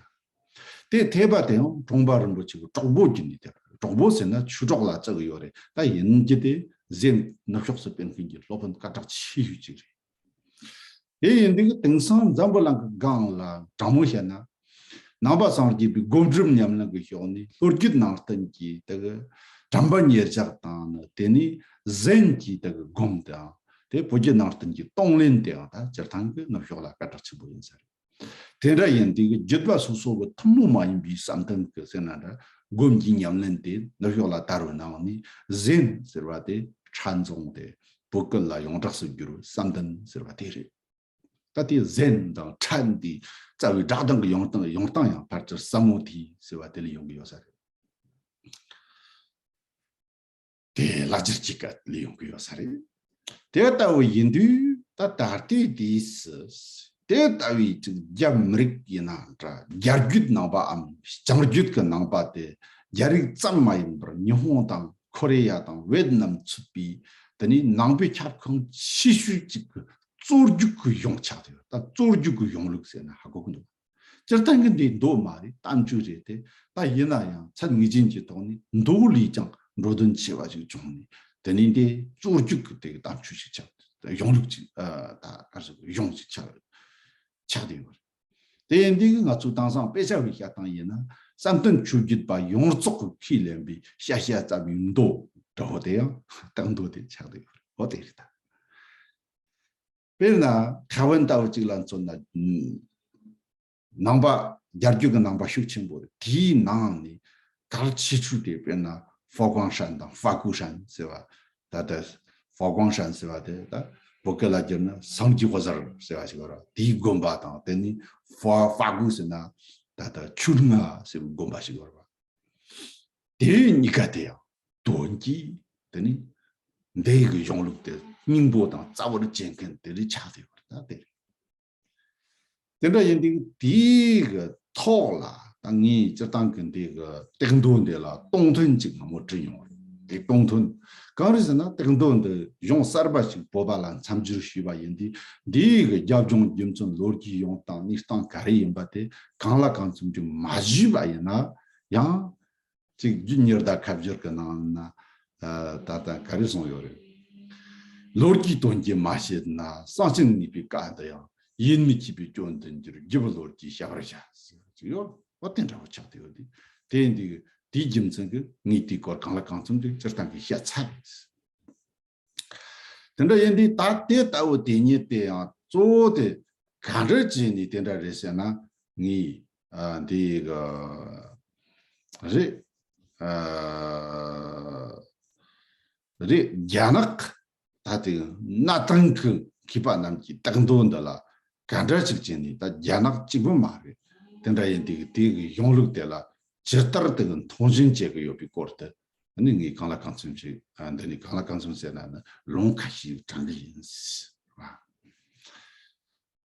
དེ་ཐེབས་པ་དེ་ཡང་གྲོང་པ་རིན་པོ་ཆེ་གི་གྲོགས་པོ་བརྒྱུད་ནས་ཐེབས། གྲོགས་པོ་ཟེར་ན་ཆོས་གྲོགས་ལ་བརྩི་གི་ཡོད་རེད། ད་ཡིན་གྱི་དེ་ཟན་ནུབ་ཕྱོགས་སུ་སྤེལ་མཁན་གྱི་སློབ་དཔོན་སྐད་གྲགས་ཆེ་ཤོས་ཅིག་རེད། དེ་ཡིན་དུས་དེང་སང་འཛམ་བུ་གླིང་གི་སྒང་ལ་དྲང་མོ་བཤད་ན། ནང་པ་སངས་རྒྱས་པའི་སྒོམ་སྒྲུབ་ཉམས་ལེན་གྱི་ཕྱོགས་ནས་ལྷོ་རྒྱུད་ནང་བསྟན་གྱི་དེ་གི་དྲན་པ་ཉེར་བཞག་དང་ནི། དེ་ནས་ཟན་གྱི་དེ་གི་སྒོམ་དང་། དེ་བོད་བརྒྱུད་ནང་བསྟན་གྱི་གཏོང་ལེན་དེའང་ད་སྤྱིར་བཏང་གི་ནུབ་ཕྱོགས་ལ་སྐད་གྲགས་ཆེན་པོ་ཡིན་ས་རེད། དེ་འདྲ་ཡིན་དུས་ཀྱི་བརྒྱུད་པ་སོ་སོ་གི་ཐུན་མོང་མ་ཡིན་པའི་བསམ་གཏན་གྱི་ཟེར་ན་འདྲ། སྒོམ་གྱི་ཉམས་ལེན་དེ་ནུབ་ཕྱོགས་ལ་དར་བའི་ནང་ནས་ཟན་ཟེར་བ་དེ་ཁྲན་ཙུང་དེ། བོད་སྐད་ལ་ཡོངས་གྲགས་སུ་གྱུར་བའི་བསམ་གཏན་ཟེར་བ་དེ་རེད། ད་དེ་ཟན་དང་ཁྲན་དེ་རྩ་བའི་སྒྲ་གདངས་ཀྱི་ཡོང་སྟངས་ཡོང་སྟངས་ཡང་ཕལ་ཆེར་ས་མོ་དྷི་ཟེར་བ་དེ་ལས་ཡོང་གི་ཡོད་ས་རེད། དེ་ལ་རྒྱུ་གཅིག་ག་ལས་ཡོང་གི་ཡོད་ས་རེད། དེ་ལྟ་བུ་ཡིན་དུས་ད་ད་ལྟའི་དུས་སུ་དེ་ལྟ་བུའི་ཅིག་རྒྱ་མི་རིགས་ཡིན་ན་འདྲ། རྒྱ་བརྒྱུད་ནང་པའམ་བྱང་བརྒྱུད་ཀྱི་ནང་པ་དེ་རྒྱ་རིགས་ཙམ་མ་ཡིན་པར་ཉི་ཧོང་དང་ཁོ་རེ་ཡ་དང་ཝེད་ནམ་ཚུད་པའི་དེ་ནི་ནང་པའི་ཁྱབ་ཁོངས་ཆེ་ཤོས་ཅིག་གི་གཙོ་རྒྱུག་གི་གཞུང་ཆགས་ཡོད། ད་གཙོ་རྒྱུག་གི་གཞུང་ལུགས་ཟེར་ན་ཧ་གོ་གི་འདུག་སྤྱིར་བཏང་གི་འདི་མདོ་མ་རེད། གཏམ་རྒྱུད་རེད་དེ། ད་ཡིན་ན་ཡང་ཚད་ངེས་ཅན་གྱི་ཐོག་ནས་མདོ་ལས་ཀྱང་འགྲོ་དོན་ཆེ་བ་ཞིག་བྱུང་ནས། དེ་ནས་འདི་གཙོ་རྒྱུག་གི་དེ་གི་གཏམ་རྒྱུད་ཞིག་ཆགས། གཞུང་ལུགས་ཅིག་ཨ་ད་ག་རེ་ཟེར། གཞུང་ཞིག་ཆགས་ཆགས་བསྡད་ཡོད་རེད། དེ་ཡིན་དུས་ང་ཚོའི་དེང་སང་དཔེ་ཆ་བའི་བཤད་སྟངས་ཡིན་ན། བསམ་གཏན་ཆོས་བརྒྱུད་པ་ཡོངས་རྫོགས་ཀྱིས་ཁས་ལེན་པའི་ཤཱཀྱ་རྩ་བའི་མདོ་འདྲ་བོ་དེ་ཡང་སྟག་མདོ་དེ་ཆགས་བསྡད་ཡོད་རེད། འོ་དེ་རེད་ད། དཔེར་ན་ཁ་བན་ལྟ་བུ་ཅིག་ལ་མཚོན་ན། ནང་པ་རྒྱ་བརྒྱུད་ཀྱི་ནང་པ་ཤུགས་ཆེན་པོ་རེད། དེའི་ནང་ནས་གལ་ཆེ་ཤོས་དེ་དཔེར་ན་ཧྥ་ཀོང་ཧྲན་དང་ཧྥ་ཀུ་ཧྲན་ཟེར་བ། ད་ལྟ་ཧྥ་ཀོང་ཧྲན་ཟེར་བ་དེ་ད་བོད་སྐད་ལ་བསྒྱུར་ན་སངས་རྒྱས་འོད་ཟེར་ཟེར་བ་ཞིག་ཡོད་རེད། དེའི་དགོན་པ་དང་། དེ་ནས་ཧྥ་ཧྥ་ཀུ་ཟེར་ན་ད་ལྟ་ཆུ་ལྔ་ཟེར་བའི་དགོན་པ་ཞིག་ཡོད་རེད། དེ་གཉིས་ཀ་དེ་ཡང་དོན་གྱིས་དེ་ནི་འདི་གི་གཞུང་ལུགས་དེ་སྙིང་པོ་དང་རྩ་བར་བྱེད་མཁན་དེ་རིགས་ཆགས་ཡོད་པ་ད་དེ་རེད། དེ་འདྲ་ཡིན་དུས་དེའི་གི་ཐོག་ལ་ད་ངས་སྤྱིར་བཏང་གི་འདི་གི་སྟག་མདོ་འདི་ལ་སྟོང་ཐུན་ཅིག་སྔ་མོ་བྲིས་མྱོང་བ་རེད། དེ་སྟོང་ཐུན་གང་རེད་ཟེར་ན། སྟག་མདོ་འདི་གཞུང་གསར་པ་ཞིག་བོད་པ་ལ་མཚམས་སྦྱོར་ཞུས་པ་ཡིན་དུས། འདིའི་གི་རྒྱབ་ལྗོངས་རྒྱུ་མཚན་ལོ་རྒྱུས་ཡོང་སྟངས་གནས་སྟངས་ག་རེ་ཡིན་པ་དེ་གང་ལ་གང་འཚམ་ཅིག་མ་ཞུས་པ་ཡིན་ན་ཡང་། གཅིག་རྒྱུ་ཉེར་བརྡ་ཁ་སྦྱོར་གྱི་ནང་ན། ཨ་ད་ལྟ་ག་རེ་གསུངས་ཡོད་རེད། ལོ་རྒྱུས་དོན་གྱིས་མ་བཤད་ན། གསང་ཆེན་ངེས་པའི་བཀའ་འདི་ཡང་། ཡིད་མི་ཆེས་པའི་སྐྱོན་དུ་འགྱུར། རྒྱུ་བོ་ལོ་རྒྱུས་བཤད་པར་བྱ། ཟེར་གྱི་ཡོད། འོ་དེ་འདྲ་བོ་ཆགས་བསྡད་ཡོད་དེ། དེ་འདི་དེའི་རྒྱུ་མཚན་གྱིས་ངས་དེའི་སྐོར་གང་ལ་གང་འཚམ་དེ་སྤྱིར་བཏང་གི་བཤད་ཚར་རེད། དེ་འདྲ་ཡིན་དུས་ད་དེ་ལྟ་བུ་དེ་ཉིད་དེ་ཡང་གཙོ་བོ་དེ་ག་འདྲ་བྱས་ནས་དེ་འདྲ་རེད་ཟེར་ན། ངས་ཨ་འདི་གི་རེད། ཨ་རེད། རྒྱ་ནག་ད་དེ་གནའ་དེང་གི་མཁས་པ་རྣམས་ཀྱིས་སྟག་མདོ་འདི་ལ་ག་འདྲ་ཅིག་བྱས་ནས། ད་རྒྱ་ནག་གཅིག་པུ་མ་རེད། དེ་འདྲ་ཡིན་དུས་དེ་གི་གཞུང་ལུགས་དེ་ལ་ཇི་ལྟར་དེ་གི་མཐོང་ཆེན་བྱེད་ཀྱི་ཡོད་པའི་སྐོར་དེ། ཨ་ནི་ངས་གང་ལ་གང་འཚམ་ཞིག་ཨ་འདི་ནས་གང་ལ་གང་འཚམ་ཟེར་ན་ནི་ལུང་ཁ་ཤས་དྲངས་གི་ཡིན།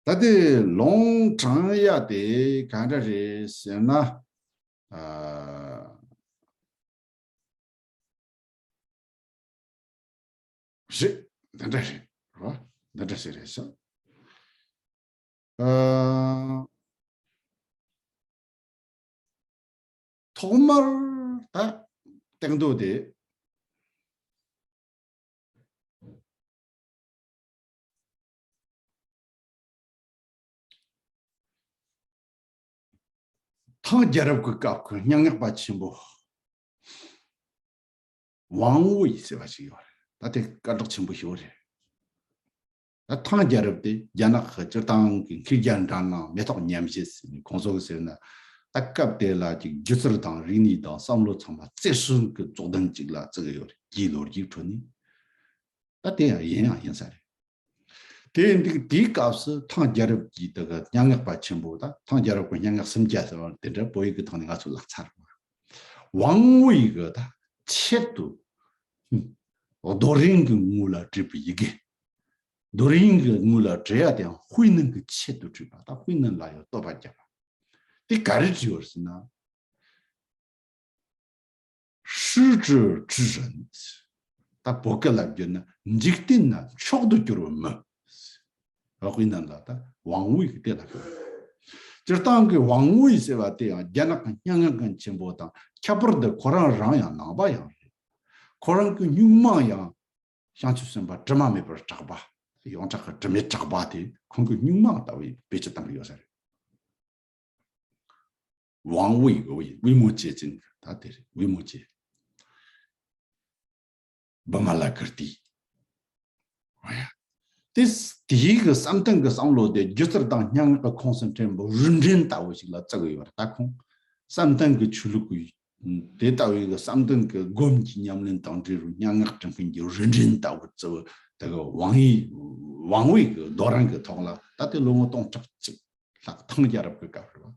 ད་དེ་ལུང་དྲངས་ཡ་དེ་ག་འདྲ་རེད་ཟེར་ན། ཨ་རེད། འདི་འདྲ་རེད། རེད་བ། འདི་འདྲ་ཞིག་རེད་ཤག་ཨ་ཐོག་མར་ད་སྟག་མདོ་དེ། ཐང་རྒྱལ་རབས་ཀྱི་སྐབས་ཀྱི་སྙན་ངག་པ་ཆེན་པོ་ཝང་ཝུའེ་ཟེར་བ་ཞིག་ཡོད་རེད། ད་དེ་སྐད་གྲགས་ཆེན་པོ་ཞིག་རེད། ད་ཐང་རྒྱལ་རབས་དེ་རྒྱ་ནག་གི་སྤྱིར་བཏང་གི་མཁས་རྒྱ་འགྲན་ན་མེ་ཏོག་མཉམ་བཞད་ཟེར་ནས། ཁོང་ཚོ་གི་ཟེར་ན་ད་སྐབས་དེ་ལ་ཅིག་སྒྱུ་རྩལ་དང་རིག་གནས་དང་བསམ་བློ་ཚང་མ་རྩེ་གསུམ་གྱི་རྫོགས་ལྡན་ཅིག་ལ་བརྩི་གི་ཡོད་རེད། རྒྱའི་ལོ་རྒྱུས་ཁྲོད་ནས། ད་དེ་ཡང་ཡིན་ཡང་ཡིན་ས་རེད། དེ་འདུག་དེའི་སྐབས་སུ་ཐང་རྒྱལ་རབས་ཀྱི་དེ་གི་སྙན་ངག་པ་ཆེན་པོ། ད་ཐང་རྒྱལ་རབས་ཀྱི་སྙན་ངག་སུམ་བརྒྱ་ཟེར་བ་དེ་འདྲ་བོད་ཡིག་གི་ཐོག་ནས་ང་ཚོ་བཀླགས་ཚར་བ། ཝང་ཝུའེ་གི་ད་ཆེད་དུ་རྡོ་རིང་གི་ངོས་ལ་བྲིས་པའི་ཡི་གེ། རྡོ་རིང་གི་ངོས་ལ་བྲི་ཡ་དེའང་ཧུའེ་ནན་གྱི་ཆེད་དུ་བྲིས་པ། ད་ཧུའེ་ནན་ལ་ཡང་བསྟོད་པ་བརྒྱབ་པ། དེ་ག་རེ་བྲིས་ཡོད་ཟེར་ན། 诗者之人། ད་བོད་སྐད་ལ་བསྒྱུར་ན་འཇིག་རྟེན་ན་མཆོག་ཏུ་གྱུར་པའི་མི། ཧུའེ་ནན་ལ་ད་ཝང་ཝུའེ་གི་དེ་ལ་གོ། སྤྱིར་བཏང་གི་ཝང་ཝུའེ་ཟེར་བ་དེ་ཡང་རྒྱ་ནག་གི་སྙན་ངག་མཁན་ཆེན་པོ་དང་། ཁྱད་པར་དུ་ཁོ་རང་རང་ཡང་ནང་པ་ཡང་རེད། ཁོ་རང་གི་སྨྱུག་མ་ཡང་བྱང་ཆུབ་སེམས་དཔའ་དྲི་མ་མེད་པར་གྲགས་པ། ཡོངས་གྲགས་ཀྱི་དྲི་མེད་གྲགས་པ་དེ་ཁོང་གི་སྨྱུག་མ་ལྟ་བུའི་བེད་སྤྱོད་བཏང་གི་ཡོད་ས་རེད། ཝང་ཝུའེ། ཝུའེ་མོ་ཅེ་ཅིང་། ད་དེ་རེད། ཝུའེ་མོ་ཅེ། བི་མ་ལ་ཀིརྟི། ཨོ་ཡ། དེ་དེའི་གི་བསམ་གཏན་གི་བསམ་བློ་དེ་སྒྱུ་རྩལ་དང་སྙན་ངག་གི་ཁོངས་སུ་འདྲེན་པའི་རུ་འདྲེན་ལྟ་བུ་ཞིག་ལ་བརྩི་གི་ཡོད་རེད། ད་ཁོང་བསམ་གཏན་གི་ཆོས་ལུགས་ཀྱི་དེ་ལྟ་བུའི་གི་བསམ་གཏན་གི་སྒོམ་གྱི་ཉམས་ལེན་དང་འབྲེལ་བའི་སྙན་ངག་འབྲི་མཁན་གྱི་རུ་འདྲེན་ལྟ་བུར་བརྩི་བའི་ དེ་གི་ཝང་ཡི་ཝང་ཝེ་གི་རྡོ་རིང་གི་ཐོག་ལ་ད་དེ་ལོ་ངོ་སྟོང་ཕྲག་གཅིག་ལྷག་ཐང་རྒྱལ་རབས་ཀྱི་སྐབས་རེད་བ།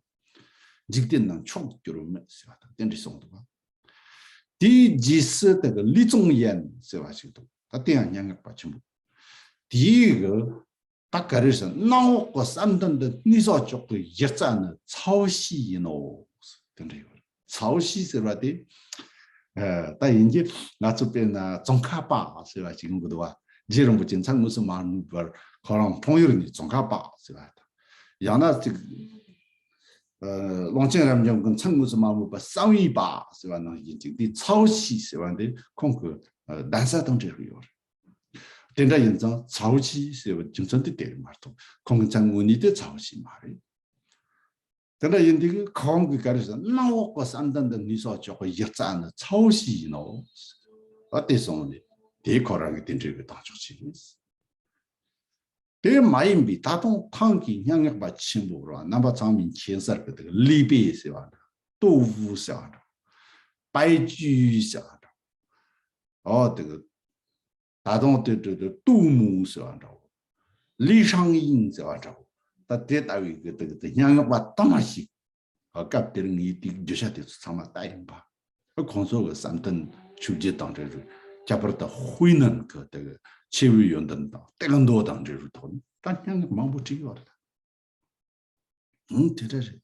འཇིག་རྟེན་ན་མཆོག་གྱུར་མེད་ཟེར་བ་དང་དེ་འདྲ་གསུངས་འདུག་བ། དེའི་རྗེས་སུ་དེ་གི་ལི་ཙུང་ཡན་ཟེར་བ་ཞིག་འདུག་ད་དེ་ཡང་སྙན་ངག་པ་ཆེན་པོ། དེའི་གི་ད་ག་རེ་ཟེར་གནམ་འོག་གི་བསམ་གཏན་འདི་སྣ་ཚོགས་ཀྱི་གཞི་རྩ་ནི་ཚའོ་ཤི་ཡིན་ནོ། དེ་འདྲ་ཡོད་རེད། ཚའོ་ཤི་ཟེར་བ་དེ། ཨ། ད་ཡིན་གྱི་ང་ཚོ་དཔེར་ན་ཙོང་ཁ་པ་ཟེར་བ་ཅིག་ཡོང་གི་འདུག་བ། རྗེ་རིན་པོ་ཆེ་མཚན་དངོས་སུ་མ་སྨོས་པར་ཁོ་རང་འཁྲུངས་ཡུལ་ནི་ཙོང་ཁ་པ་ཟེར་བ་དང་། ཡང་ན་ཅིག་ཨ། ཀློང་ཆེན་རབ་འབྱམས་ཀྱི་མཚན་དངོས་སུ་མ་སྨོས་པར་བསམ་ཡས་པ་ཟེར་བ་ནང་བཞིན་ཅིག་འདི་ཚའོ་ཤི་ཟེར་བ་འདི་ཁོང་གི་ཨ། གདན་ས་དང་འབྲེལ་གྱི་ཡོད་རེད། དེ་འདྲ་ཡིན་ཙང་ཚའོ་ཤི་ཟེར་བའི་རྒྱུ་མཚན་དེ་དེ་རེད་མ་གཏོགས་ཁོང་གི་མཚན་དངོས་གནས་དེ་ཚའོ་ཤི་མ་རེད། དེ་འདྲ་ཡིན་དུས་ཁོང་གིས་ག་རེ་ཟེར། གནམ་འོག་གི་བསམ་གཏན་འདི་སྣ་ཚོགས་ཀྱི་གཞི་རྩ་ནི་ཚའོ་ཤི་ཡིན་ནོ། ཨ། དེ་སོང་ནས་དེ་ཁོ་རང་གི་དེ་འདྲའི་གི་བཏང་ཆོག་ཅིག་རེད། དེ་མ་ཡིན་པའི་ད་དུང་ཐང་གི་སྙན་ངག་པ་ཆེན་པོ་ར་རྣམ་པ་ཚང་མས་མཁྱེན་གསལ་གི་དེ་ལི་པེ་ཟེར་བ་འདྲ། ཏོ་ཝུ་ཟེར་བ་འདྲ། པའི་ཅུའི་ཟེར་བ་འདྲ། ཨོ་དེ་གི་ད་དུང་དེ་དེ་དེ་ཏུའུ་མུའུ་ཟེར་བ་འདྲ་བོ། ལི་ཧྲང་ཡིན་ཟེར་བ་འདྲ་བོ། ད་དེ་ལྟ་བུའི་གི་དེ་གི་དེ་སྙན་ངག་པ་དུ་མ་ཞིག་སྐབས་དེར་ངས་དེའི་རྒྱུ་ཆ་དེ་ཚོ་ཚང་མ་ལྟ་ཡིན་པ། ཁོང་ཚོ་གི་བསམ་གཏན་ཆོས་བརྒྱད་དང་འབྲེལ་བའི་ཁྱད་པར་དུ་ཧུའེ་ནན་གི་དེ་གི་ཆོས་བརྒྱད་ཡོན་ཏན་དང་སྟེགས་མདོ་དང་འབྲེལ་བའི་ཐོག་ནས་ད་སྙན་ངག་མང་པོ་བྲིས་ཡོད་རེད། ཨང་། དེ་འདྲ་རེད།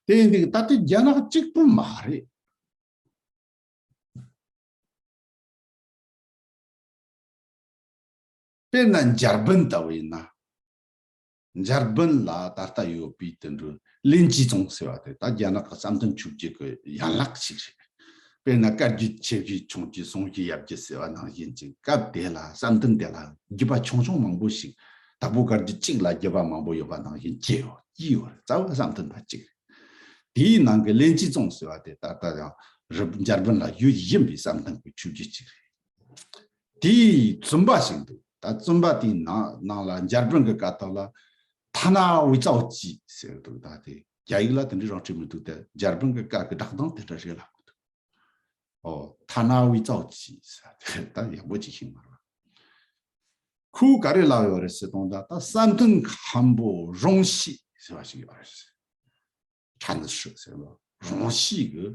དེ་ཡིན་དུས་ད་ལྟའི་རྒྱ་ནག་གཅིག་པུ་མ་རེད། དཔེར་ན་འཇར་པན་ལྟ་བུ་ཡིན་ན། འཇར་པན་ལ་ད་ལྟ་ཡོད་པའི་དེ་འདྲ་ལིན་ཅི་ཙུང་ཟེར་བ་དེ་ད་རྒྱ་ནག་གི་བསམ་གཏན་ཆོས་བརྒྱད་ཀྱི་ཡན་ལག་ཅིག་རེད། དཔེར་ན་བཀའ་བརྒྱུད་ཆེ་བརྒྱུད་ཆུང་བརྒྱུད་གསུང་བརྒྱུད་ཡབ་བརྒྱུད་ཟེར་བ་ནང་བཞིན་ཅིག་སྐབས་དེ་ལ་བསམ་གཏན་དེ་ལ་བརྒྱུད་པ་ཆུང་ཆུང་མང་པོ་ཞིག་དྭགས་པོ་བཀའ་བརྒྱུད་གཅིག་ལ་བརྒྱུད་པ་མང་པོ་ཡོད་པ་ནང་བཞིན་སྐྱེས་ཡོད་སྐྱེས་ཡོད་རེད། རྩ་བ་བསམ་གཏན་པ་གཅིག་རེད། དེའི་ནང་གི་ལིན་ཅི་ཙུང་ཟེར་བ་དེ་ད་ལྟ་ཡང་རི་འཇར་པན་ལ་ཡོད་བཞིན་པའི་བསམ་གཏན་གྱི་ཆོས་བརྒྱུད་ཅིག་རེད། དེའི་བཙུན་པ་ཞིག་འདུག་ད་བཙུན་པ་དེའི་ནང་ནང་ལ་འཇར་པན་གྱི་སྐད་ཐོག་ལ་ཐ་ན་ཝི་ཙའོ་ཅི་ཟེར་འདུག་ད་དེ་རྒྱ་ཡིག་ལ་དེ་འདྲའི་རང་བྲིས་མི་འདུག་སྟེ་འཇར་པན་གྱི་སྐད་ཀྱི་བསྒྲགས་སྟངས་དེ་འདྲ་རེད་ལབ་འདུག་ཨོ། ཐ་ན་ཝི་ཙའོ་ཅི་ཟེར་དེ་ད་ཡག་པོ་ཅིག་ཤེས་མ་རེད། ཁོས་ག་རེ་ལབ་ཡོད་རེད་ཟེར་དང་ད་ད་བསམ་གཏན་མཁན་པོ་རོང་ཤི་ཟེར་བ་ཞིག་ཡོད་རེད། ཁྲན་ཧྲི་ཟེར་བ་རོང་ཤི་གི་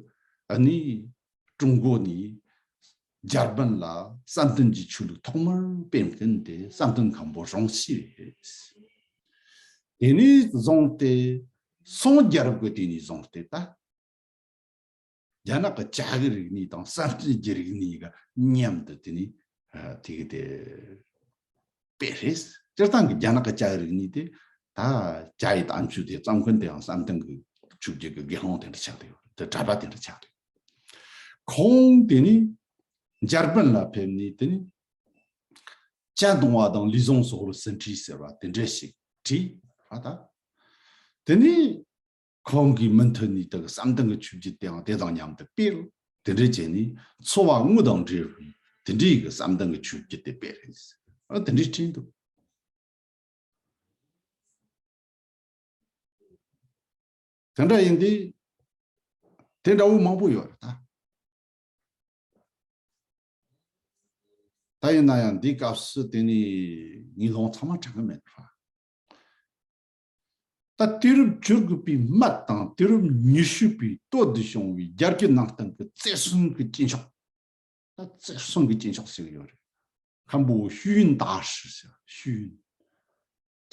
ཨ་ནི་ཀྲུང་གོ་ནས་འཇར་པན་ལ་བསམ་གཏན་གྱི་ཆོས་ལུགས་ཐོག་མར་སྤེལ་མཁན་དེ་བསམ་གཏན་མཁན་པོ་རོང་ཤི་རེད། དེ་ནས་བཟུང་སྟེ་སུང་རྒྱལ་རབས་ཀྱི་དུས་ནས་བཟུང་སྟེ་ད་རྒྱ་ནག་གི་ལྕགས་ཀྱི་རིག་གནས་དང་བསམ་གཏན་གྱི་རིག་གནས་ཀྱི་མཉམ་དུ་དེ་ནས་དེ་གི་དེ་དཔེ་རེད། སྤྱིར་བཏང་གི་རྒྱ་ནག་གི་ལྕགས་རིག་གནས་དེ་ད་ལྕགས་ཡི་དམ་ཆོས་དེ་རྩོམ་མཁན་དེའང་བསམ་གཏན་གྱི་ཆོས་བརྒྱུད་ཀྱི་དགེ་སློང་དེ་འདྲ་ཆགས་ཡོད་དེ་གྲྭ་པ་དེ་འདྲ་ཆགས་ཡོད། ཁོང་དེ་ནི་འཇར་པན་ལ་ཕེབས་ནས་དེ་ནི་ཅན་ཏུང་བ་དང་ལུས་ཟུངས་སོགས་ལ་ཟིན་བྲིས་ཟེར་བ་དེ་འདྲ་ཞིག་བྲིས་བ་དང་། དེ་ནི་ཁོང་གིས་མུ་མཐུད་ནས་དེ་གི་བསམ་གཏན་གྱི་ཆོས་བརྒྱུད་དེའང་དེ་དང་མཉམ་དུ་སྤེལ། དེ་འདྲ་བྱས་ནས་འཚོ་བ་དངོས་དང་འབྲེལ་བའི་དེ་འདྲའི་གི་བསམ་གཏན་གྱི་ཆོས་བརྒྱུད་དེ་སྤེལ་རེད། ཨ། དེ་འདྲའི་བྲིས་འདུག་དེ་འདྲ་ཡིན་དུས་དེ་འདྲ་བོ་མང་པོ་ཡོད་རེད་ད། ད་ཡིན་ན་ཡང་འདིའི་སྐབས་སུ་དེ་ནི་ངའི་ལུང་ཚང་མ་དྲན་གི་མེད་པ། ད་དུས་རབས་བཅུ་དགུ་པའི་སྨད་དང་དུས་རབས་ཉི་ཤུ་པའི་སྟོད་དུ་བྱུང་བའི་རྒྱ་བརྒྱུད་ནང་བསྟན་གྱི་རྩེ་གསུམ་གྱི་སྐྱེས་མཆོག་ད་རྩེ་གསུམ་གྱི་སྐྱེས་མཆོག་ཟེར་གྱི་ཡོད་རེད། མཁན་པོ་ཤུས་ཡོན་ཏཱ་ཧྲི་ཟེར། ཤུས་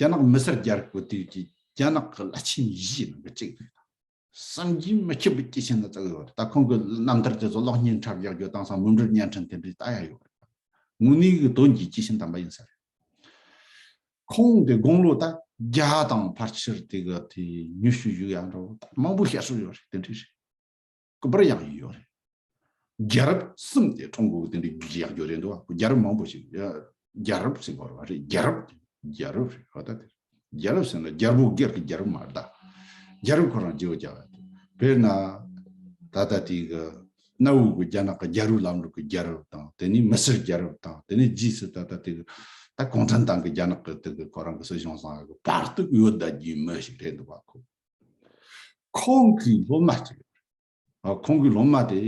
ཡོན། རྒྱ་ནག་མི་སེར་རྒྱལ་ཁབ་དེ་གི་རྒྱ་ནག་གི་བླ་ཆེན་བཞིའི་ནང་གི་གཅིག་རེད། བསམ་གྱིས་མི་ཁྱབ་པའི་སྐྱེས་ཆེན་ན་བརྩི་གི་ཡོད་རེད། ད་ཁོང་གི་རྣམ་ཐར་དེ་ཚོ་གློག་བརྙན་འཁྲབ་རྒྱག་རྒྱུ་དེང་སང་མུ་འབྲེལ་བརྙན་འཕྲིན་དེ་འདྲའི་ལྟ་ཡ་ཡོད་རེད། དངོས་གནས་ཀྱི་དོན་གྱི་སྐྱེས་ཆེན་དམ་པ་ཡིན་ས་རེད། ཁོང་དེ་དགུང་ལོ་ད་བརྒྱ་དང་ཕལ་ཆེར་དེ་གི་དེ་ཉི་ཤུ་བཞུགས་ཡ་འགྲོ་མང་པོ་བཤད་སྲོལ་ཡོད་རེད། དེ་འདྲའི་རེད། སྐུ་པར་ཡང་ཡོད་རེད། རྒྱལ་རབས་གསུམ་དེ་འཁྲུངས་དགོས་དེ་འདྲའི་རྒྱུ་ཡག་རྒྱུ་རེད་འདུག་རྒྱལ་རབས་མང་པོ་ཞིག་རྒྱལ་རབས་ཟེར་བ་རེད། རྒྱལ་རབས་རྒྱལ་རབས་རེད་བ། ད་དེ་རྒྱལ་རབས་ཟེར་ན་རྒྱལ་པོ་སྒེར་གྱི་རྒྱལ་རབས་མ་རེད་ད། རྒྱལ་རབས་ཁོ་རང་བརྗེ་བོ་རྒྱག་པ་དེ་དཔེར་ན་ད་ལྟ་དེ་གི་གནའ་བོའི་གི་རྒྱ་ནག་གི་རྒྱལ་པོའི་ལམ་ལུགས་ཀྱི་རྒྱལ་རབས་དང་དེ་ནས་མི་སེར་རྒྱལ་རབས་དང་དེ་ནས་རྗེས་སུ་ད་ལྟ་དེ་གི་ད་གུང་ཁྲན་ཏང་གི་རྒྱ་ནག་གི་དེ་གི་ཁོ་རང་གི་སྲིད་གཞུང་བཟང་གི་བར་དུ་ཡོད་ད་རྒྱུའི་མི་ཞིག་རེད་འདུག་བ། ཁོ་ཁོང་གི་སློབ་མ་ཅིག་ཨ། ཁོང་གི་སློབ་མ་དེ་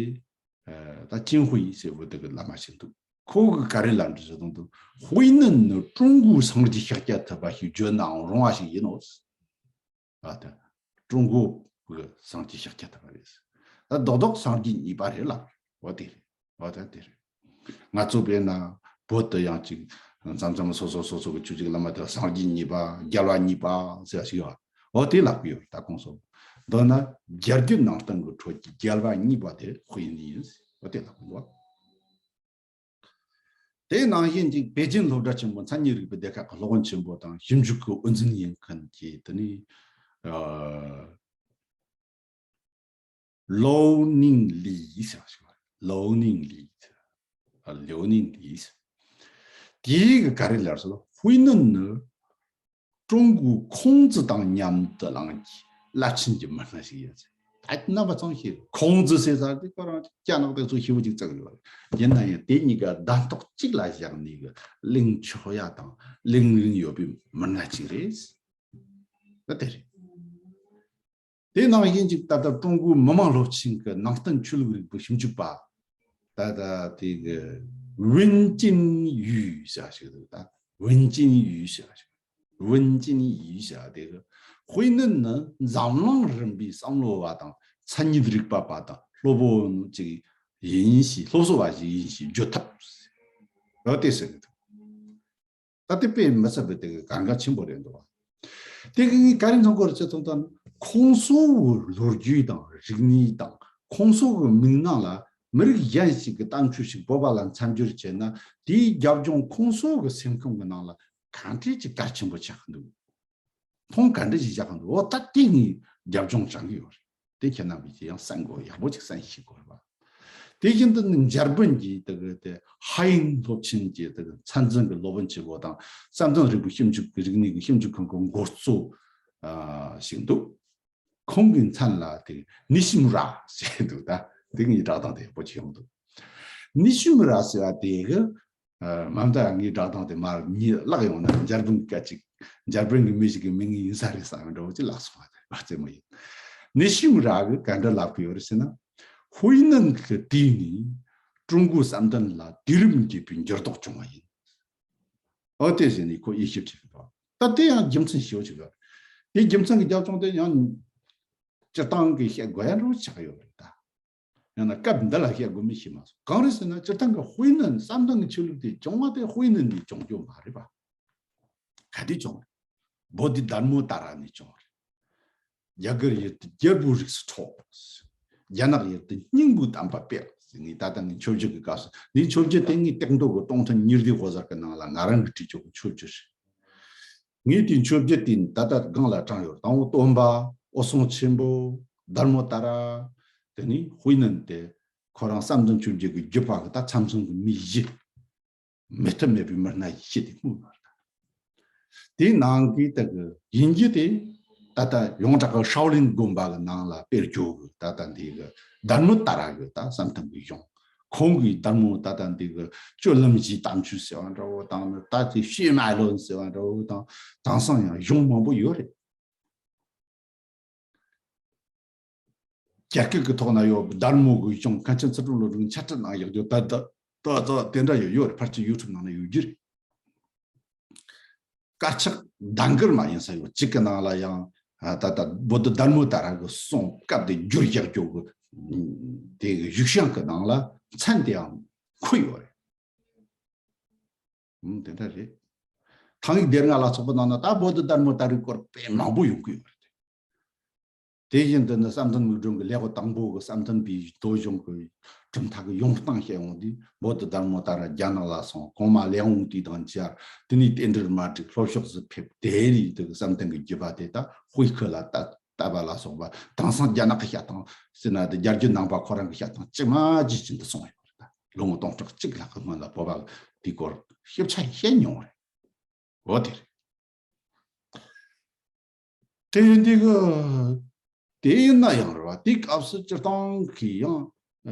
ཨ། ད་ཅིན་ཧུའེ་ཟེར་བོ་དེ་གི་བླ་མ་ཞིག་འདུག་ཁོ་གི་ག་རེ་ལབ་འདུག་ཟེར་དུས། དཔེ་ནི་ནི་ཀྲུང་གོའི་སངས་རྒྱས་ཤཱཀྱ་ཐུབ་པ་ཞིག་བརྗོད་ནའང་རུང་བ་ཞིག་ཡིན་ནོ། ཨ་ད། ཀྲུང་གོ་གི་སངས་རྒྱས་ཤཱཀྱ་ཐུབ་པ་རེད། ད་རྡོག་རྡོག་སངས་རྒྱས་གཉིས་པ་རེད་ལ། འོ་དེ་རེད། འོ་ད་དེ་རེད། ང་ཚོ་བས་ན་བོད་དུ་ཡང་ཅིག་མཚམས་མཚམས་སོ་སོ་སོ་སོ་གི་ཆོས་ཀྱི་བླ་མ་དེ་སངས་རྒྱས་གཉིས་པ། རྒྱལ་བ་གཉིས་པ་ཟེར་བ་ཞིག་ཡོད། འོ་དེ་ལབ་ཀྱི་ཡོད་རེད། ད་གོང་སོ། མདོར་ན་རྒྱལ་རྒྱུད་ནང་བསྟན་གྱི་ཁྲོད་ཀྱི་རྒྱལ་བ་གཉིས་པ་དེ་དཔེ་ནི་ཡིན། འོ་དེ་ལབ་ཀྱི་འདུག། དེ་ནང་བཞིན་གྱི་པེ་ཅིན་སློབ་གྲྭ་ཆེན་པོ་མཚན་ཉིད་རིག་པའི་སྡེ་ཁག་གི་སློབ་དཔོན་ཆེན་པོ་དང་ཞིབ་འཇུག་གི་དབུ་འཛིན་ཡིན་མཁན་གྱི་དེ་ནི། ཨ། ལའོ་ནིང་ལི་ཟེར་བ་ཞིག་ལའོ་ནིང་ལི། ཨ། ལའོ་ནིང་ལི། དེའི་གི་ག་རེ་ལབ་སོང་། དཔེ་ནི་ནི། ཀྲུང་གོའི་ཁུང་ཙི་དང་མཉམ་དུ་བླངས་ཀྱི་རླབས་ཆེན་གྱི་མི་སྣ་ཞིག་ཡིན་ཟེར། ད་རྣམ་པ་ཚང་ཤེས། ཁུང་ཙི་ཟེར་ས་དེ་ཁོ་རང་རྒྱ་ནག་དེ་ཚོ་ཤེས་པོ་ཅིག་བརྩི་གི་ཡོད་རེད། ཡིན་ན་ཡང་དེ་གཉིས་ཀ་གདན་ཐོག་གཅིག་ལ་བཞག་ནས་གི་གླེང་ཆོག་ཡ་དང་གླེང་རིན་ཡོད་པའི་མི་སྣ་ཅིག་རེད། ད་དེ་རེད། དེ་ནང་བཞིན་ཅིག་ད་ལྟ་ཀྲུང་གོའི་མི་དམངས་སློབ་ཆེན་གྱི་ནང་བསྟན་ཆོས་ལུགས་རིག་པའི་ཞིབ་འཇུག་པ། ད་ལྟ་དེ་གི་ཝུན་ཅིན་ཡུས་ཟེར་བ་ཞིག་འདུག། ད་ཝུན་ཅིན་ཡུས་ཟེར་བ་ཞིག། ཝུན་ཅིན་ཡུས་ཟེར་བ་དེ་གི་དཔེ་ནི་ནི་འཛམ་གླིང་རིམ་པའི་བསམ་བློ་བ་དང་མཚན་ཉིད་རིག་པ་བ་དང་སློབ་དཔོན་ཅིག་ཡིན་ཞེས། སློབ་གསོ་བ་ཞིག་ཡིན་ཞེས་བརྗོད་ཐུབ། འོ་དེ་ཟེར་གི་འདུག། ད་དེ་དཔེ་མི་སྲིད་པའི་དེ་གི་གལ་འགངས་ཆེན་པོ་རེད་འདུག་བ། དེ་གི་ངས་ག་རེ་མཚོན་གི་ཡོད་རེད་ཟེར་དུས། ད་ཁོང་ཚོ་གི་ལོ་རྒྱུས་དང་རིག་གནས་དང་ཁོང་ཚོ་གི་མིག་ནང་ལ་མི་རིགས་གཞན་ཞིག་གི་གཏམ་ཤོད་ཞིག་བོད་པ་ལ་མཚམས་སྦྱོར་བྱས་ན། དེའི་རྒྱབ་ལྗོངས་ཁོང་ཚོ་གི་སེམས་ཁམས་ཀྱི་ནང་ལ་གང་འདྲ་ཅིག་གལ་ཆེན་པོ་ཆགས་ཀྱི་འདུག། མཐོང་ག་འདྲ་ཞིག་བཞག་གི་འདུག། འོ་ད་དེ་ངས་རྒྱབ་ལྗོངས་དྲན་གི་ཡོད་རེད། དེ་ཁྱེད་རྣམ་པས་ཀྱིས་ཡང་གསན་དགོས། ཡག་པོ་ཅིག་གསན་ཤེས་དགོས་རེད་པ། དེ་བཞིན་དུ་ནི་འཇར་པན་གྱི་དེ་གི་དེ་ཧ་ཡིན་སློབ་ཆེན་གྱི་དེ་གི་མཚན་འཛིན་གྱི་སློབ་དཔོན་ཆེན་པོ་དང་བསམ་གཏན་རིག་པའི་ཞིབ་འཇུག་གི་རིག་གནས་ཀྱི་ཞིབ་འཇུག་ཁང་གི་འགོ་གཙོ་ཨ་ཞིག་འདུག། ཁོང་གི་མཚན་ལ་དེ་ནི་ཤི་མུ་ར་ཟེར་འདུག། ད་དེ་ངའི་བསྒྲགས་སྟངས་དེ་ཡག་པོ་ཅིག་ཡོང་འདུག། ནི་ཤི་མུ་ར་ཟེར་བ་དེ་གི་ཨ། མ་མཐའ་ངའི་བསྒྲགས་སྟངས་དེ་མར་ཉིད་བརླག་ཡོང་ན་འཇར་པན་སྐད་ཅིག། འཇར་པན་གྱི་མི་ཞིག་གི་མིང་ཡིན་ས་རེད་བསམ་འདྲ་བོ་ཅིག་ལབ་སོང་བ་དེ་རྩེད་མོ་ཡིན། ནི་ཤི་མུ་ར་གི་ག་འདྲ་ལབ་གི་ཡོད་རེད་ཟེར་ན། དཔེ་ནི་གི་དུས་ནས་ཀྲུང་གོའི་བསམ་གཏན་ལ་དུས་རིམ་འགྱུར་བའི་འགྱུར་ལྡོག་བྱུང་བ་ཡིན། འོ་དེ་ཟེར་ནས་ཁོ་དབྱེ་ཞིབ་བྱས་པ། ད་དེ་ཡང་རྒྱུ་མཚན་ཞེ་པོ་ཅིག་ཡོད་རེད། དེ་རྒྱུ་མཚན་གྱི་རྒྱབ་ལྗོངས་དེ་ཡང་སྤྱིར་བཏང་གི་བཤད་དགོས་ཡ་འདྲ་བོ་ཆགས་ཡོད་རེད་ད། ཡང་ན་སྐབས་འདི་ལ་བཤད་དགོས་མིན་ཤེས་མ་སོང་། གང་རེད་ཟེར་ན། སྤྱིར་བཏང་གི་དཔེ་ནི་བསམ་གཏན་གྱི་ཆོས་ལུགས་དེ་བྱུང་བ་དེ་དཔེ་ནི་ནས་བྱུང་རྒྱུ་མ་རེད་པ། ག་དུས་བྱུང་རེད། བོ་དྷི་དྷརྨོ་ཏཱ་ར་ནས་བྱུང་རེད། རྒྱ་གར་ཡུལ་དུ་རྒྱལ་པོའི་རིགས་སུ་འཁྲུངས། རྒྱ་ནག་ཡུལ་དུ་སྙིང་པོའི་བསྟན་པ་སྤེལ་ཟེར། ངས་ད་ལྟ་ངས་མཆོད་བརྗོད་ཀྱི་སྐབས་སུ། ངས་མཆོད་བརྗོད་དེ་ངས་སྟེགས་མདོ་གི་སྟོང་ཐུན་ཉི་ཟླའི་འོད་ཟེར་གྱི་ནང་ལ་ང་རང་གིས་བྲིས་ཆོག་གི་མཆོད་བརྗོད་རེད། ངས་དེའི་མཆོད་བརྗོད་དེ་ད་ལྟ་སྒང་ལ་དྲངས་ཡོད། དང་པོ་སྟོན་པ་འོད་སྲུང་ཆེན་པོ་དྷརྨོ་ཏཱ་ར། དེ་ནས་དཔེ་ནི་དེ་ཁོ་རང་བསམ་གཏན་ཆོས་བརྒྱད་ཀྱི་བརྒྱུད་པ་གི་ད་མཚམས་མཚམས་ཀྱི་མི་བཞི། མི་མཐུན་མེད་པའི་མི་སྣ་བཞི་དེ་སྨོས་པ་རེད། དེའི་ནང་གི་ད་གི་ཡིན་རྒྱུ་དེ། ད་ལྟ་ཡོངས་གྲགས་ཀྱི་ཤའོ་ལིན་དགོན་པ་གི་ནང་ལ་དཔེར་བརྗོད་གི་ད་ལྟ་འདི་གི་དྷརྨོ་ཏཱ་ར་གི་ད་བསམ་གཏན་གི་གཞུང་། ཁོང་གིས་དྷརྨོ་ད་ལྟ་འདི་གི་སྤྱོད་ལམ་བཞིའི་དམ་ཆོས་ཟེར་བ་འདྲ་བོ་དང་། ད་དེ་བཤེས་མ་ལོན་ཟེར་བ་འདྲ་བོ་དང་། དེང་སང་ཡང་གཞུང་མང་པོ་ཡོད་རེད། རྒྱ་སྐད་ཀྱི་ཐོག་ན་ཡོད་དྷརྨོ་གི་གཞུང་མཁན་ཆེན་ཚུལ་ཁྲིམས་བློ་གྲོས་འཆད་ཁྲིད་གནང་ཡག་རྒྱུ་ད་ད་ད་ད་དེ་འདྲ་ཡོད་ཡོད་རེད། ཕལ་ཆེར་ཡུ་ཊུབ་ནང་ན་ཡོད་རྒྱུ་རེད། དཀར་ཆག་དང་གུར་མ་ཡིན་ས་ཡོད་གཅིག་གི་ནང་ལ་ཡང་ད་ལྟ་བོ་དྷི་དྷརྨོ་ཏཱ་ར་གི་གསུང་སྐབས་དེ་བསྒྱུར་ཡག་རྒྱུ་གི་དེ་གི་བཞུགས་བྱང་གི་ནང་ལ་མཚན་དེའང་འཁོད་ཡོད་རེད། ཨུམ། དེ་འདྲ་རེད། ཐང་ཡིག་སྡེ་ལྔ་ལ་སོགས་པ་ནང་ན་ད་བོ་དྷི་དྷརྨོ་ཏཱ་རའི་སྐོར་དཔེ་མང་པོ་ཡོང་གི་ཡོད་རེད། དེ་བཞིན་དུ་ནི་བསམ་གཏན་མིག་སྒྲོན་གྱི་ལེའུ་དང་པོ་གི་བསམ་གཏན་པའི་མདོ་གཞུང་གི་གྲུབ་མཐའ་གི་ཡོང་སྟངས་བཤད་ཡོང་དུས། བོ་དྷི་དྷརྨོ་ཏཱ་ར་རྒྱ་ནག་ལ་སོང་། གོང་མ་ལེའུ་ཝང་ཏི་དང་མཇལ། དེ་ནས་རྟེན་འབྲེལ་མ་འགྲིག། ལྷོ་ཕྱོགས་སུ་ཕེབས། དེ་ནས་དེ་གི་བསམ་གཏན་གྱི་བརྒྱུད་པ་དེ་ད་དཔེ་ཁུ་ལ་བཏབ་པ་ལ་སོགས་པ། དེང་སང་རྒྱ་ནག་གི་བཤད་སྟངས་ཟེར་ན་དེ་རྒྱ་བརྒྱུད་ནང་པ་ཁོ་རང་གི་བཤད་སྟངས་ཇི་མ་ཇི་བཞིན་དུ་སོང་ཡོད་རེད། ད་ལོ་ངོ་སྟོང་ཕྲག་གཅིག་ལྷག་གི་སྔོན་ལ་བོད་པ་དེའི་སྐོར་ཞིབ་ཆ་བཤད་མྱོང་རེད། འོ་དེ་རེད། དེ་ཡིན་དུས་གི་དེ་ཡིན་ན་ཡང་རེད་བ། དེའི་སྐབས་སུ་སྤྱིར་བཏང་གི་ཡང་ཨ་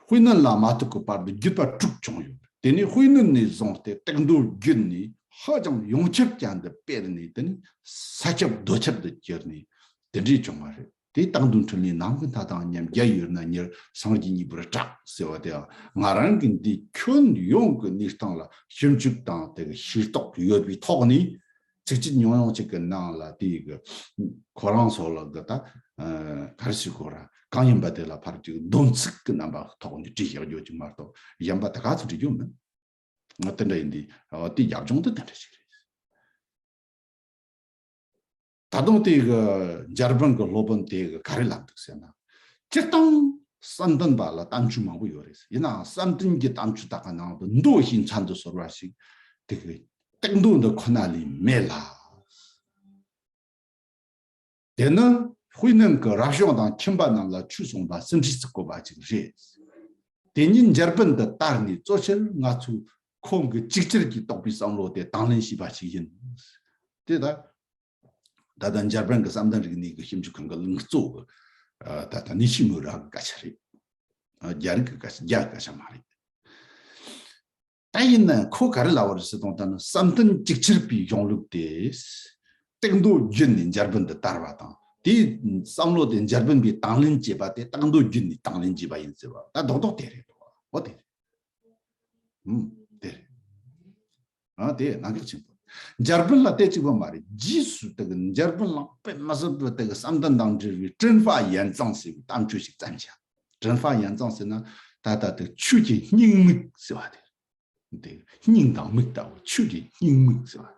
དཔེ་ནི་ལ་མ་ཐུག་གི་བར་དུ་བརྒྱུད་པ་དྲུག་བྱུང་ཡོད། དེ་ནས་དཔེ་ནི་ནས་བཟུང་སྟེ་སྟེགས་མདོ་བརྒྱུད་ནས་ཧ་ཅང་ཡོངས་ཁྱབ་ཅན་དུ་སྤེལ་ནས། དེ་ནས་ས་ཁྱབ་རྡོ་ཁྱབ་ཏུ་གྱུར་ནས་དེ་འདྲས་བྱུང་བ་རེད། དེ་རྟག་ཏུ་འཁྲུལ་ནས་ནམ་མཁའི་མཐའ་དང་མཉམ། རྒྱ་ཡོད་ན་ཉེར་སངས་རྒྱས་གཉིས་པར་གྲགས་ཟེར་བ་དེ་ང་རང་གི་འདི་ཁྱོན་ཡོངས་ཀྱི་གནས་སྟངས་ལ་ཞིབ་འཇུག་དང་དེ་གི་ཤེས་རྟོགས་ཡོད་པའི་ཐོག་ནས་ཚིགས་བཅད་ཉུང་ཉུང་ཅིག་གི་ནང་ལ་དེ་གི་ཁོ་རང་ཚོ་ལ་གི་ད་ག་རེ་ཞིག་གོ་ར་གང་ཡིན་པ་དེ་ལ་ཕར་ཅིག་སྡོམ་ཚིག་གི་རྣམ་པ་ཐོག་ནས་བྲིས་བཞག་རྒྱུ་ཅིག་མ་གཏོགས་གཞན་པ་ད་ག་ཚོད་བྲིས་རྒྱུ་མིན། ང་དེ་འདྲ་ཡིན་དུས་དེ་རྒྱབ་ལྗོངས་དེ་དེ་འདྲ་ཞིག་རེད། ད་དུང་དེ་གི་འཇར་པན་གི་སློབ་དཔོན་དེ་གི་ག་རེ་ལབ་འདུག་ཟེར་ན། སྤྱིར་བཏང་བསམ་གཏན་པ་ལ་གཏམ་རྒྱུད་མང་པོ་ཡོད་རེད། ཡིན་ནའང་བསམ་གཏན་གྱི་གཏམ་རྒྱུད་དག་གི་ནང་དུ་མདོ་ཞེས་མཚན་དུ་གསོལ་བ་ཞིག་དེ་གི་སྟེགས་མདོ་འདི་ཁོ་ན་ལས་མེད་ལ། དེ་ནི་དཔེར་ན་གི་རབ་བྱུང་དང་ཁྱིམ་པ་རྣམས་ལ་ཆོས་གསུངས་པ་ཟིན་བྲིས་སུ་བཀོད་པ་ཅིག་རེད། དེ་ཉིད་འཇར་པན་དུ་དར་ནས་གཙོ་ཆེར་ང་ཚོས་ཁོང་གི་ཅིག་ཅར་གྱིས་རྟོགས་པའི་བསམ་བློ་དེ་དང་ལེན་བྱས་པ་ཞིག་ཡིན། དེ་ལྟར། ད་ལྟ་འཇར་པན་གྱི་བསམ་གཏན་རིག་གནས་ཀྱི་ཞིབ་འཇུག་ཁང་གི་གླིང་གཙོ་བོ་གི་ད་ལྟ་ནི་ཤི་མུ་ར་གི་སྐད་ཆ་རེད། རྒྱ་རིགས་ཀྱི་སྐད་ཆ་རྒྱ་གི་སྐད་ཆ་མ་རེད། ད་ཡིན་ན་ཁོ་ག་རེ་ལབ་པ་རེད་ཟེར་དང་ད་ནི་བསམ་གཏན་ཅིག་ཅར་པའི་གཞུང་ལུགས་དེ་སྟེགས་མདོ་བརྒྱུད་ནས་འཇར་པན་དུ་དར་བ་དང་དེའི་བསམ་བློ་དེ་འཇར་པན་པས་དང་ལེན་བྱས་པ་དེ་སྟེགས་མདོ་བརྒྱུད་ནས་དང་ལེན་བྱས་པ་ཡིན་ཟེར་བ་ད་རྡོག་རྡོག་དེ་རེད་འདུག་བ་འོ་དེ་རེད། ཨུམ། དེ་རེད། ཨ་དེ་གནད་འགག་ཆེན་པོ། འཇར་པན་ལ་དེ་གཅིག་པ་མ་རེད། རྗེས་སུ་དེ་གི་འཇར་པན་ལ་དཔེ་མི་སྲིད་པའི་དེ་གི་བསམ་གཏན་དང་འབྲེལ་བའི་ཀྲིན་ཧྥ་ཡན་ཙང་ཟེར་བའི་གཏམ་རྒྱུད་ཞིག་བརྩམས་བྱ། ཀྲིན་ཧྥ་ཡན་ཙང་ཟེར་ན་ད་ལྟ་དེ་ཆོས་ཀྱི་སྙིང་མིག་ཟེར་བ་དེ། དེ་སྙིང་དང་མིག་ལྟ་བུ་ཆོས་ཀྱི་སྙིང་མིག་ཟེར་བ་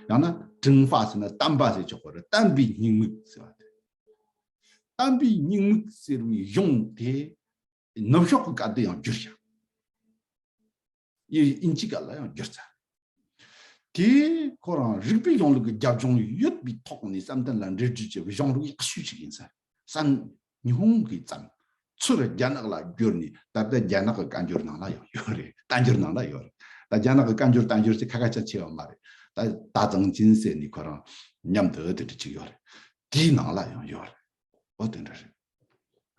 དེ། ཡང་ན་ཀྲིན་ཧྥ་ཟེར་ན་བསྟན་པ་ཟེར་ཆོག་གི་རེད། བསྟན་པའི་སྙིང་མིག་ཟེར་བ་དེ། བསྟན་པའི་སྙིང་མིག་ཟེར་བའི་གཞུང་དེ། ནུབ་ཕྱོགས་ཀྱི་སྐད་དུ་ཡང་བསྒྱུར་བྱ། དབྱིན་ཇིའི་སྐད་ལ་ཡང་བསྒྱུར་ཚར། དེས་ཁོ་རང་རིག་པའི་གཞུང་ལུགས་ཀྱི་རྒྱབ་ལྗོངས་ཡོད་པའི་ཐོག་ནས་བསམ་གཏན་ལ་འགྲེལ་བརྗོད་བྱས་པའི་གཞུང་ལུགས་ཡག་ཤོས་ཤིག་ཡིན་ས། བསམ་ཉི་ཧོང་གིས་བརྩམས། ཚུར་རྒྱ་ནག་ལ་བསྒྱུར་ནས་ད་ལྟ་རྒྱ་ནག་གི་བཀའ་འགྱུར་ནང་ལ་ཡང་ཡོད་རེད། བསྟན་འགྱུར་ནང་ལ་ཡོད་རེད། ད་རྒྱ་ནག་གི་བཀའ་འགྱུར་བསྟན་འགྱུར་ཅིག་ཁ་ཁ་ཆ་ཆེ་བ་མ་རེད། ད་ད་ཙང་ཅིན་ཟེར་ནས་ཁོ་རང་མཉམ་དུ་དེ་འདྲ་ཅིག་ཡོད་རེད། དེའི་ནང་ལ་ཡང་ཡོད་རེད། འོ་དེ་འདྲ་རེད།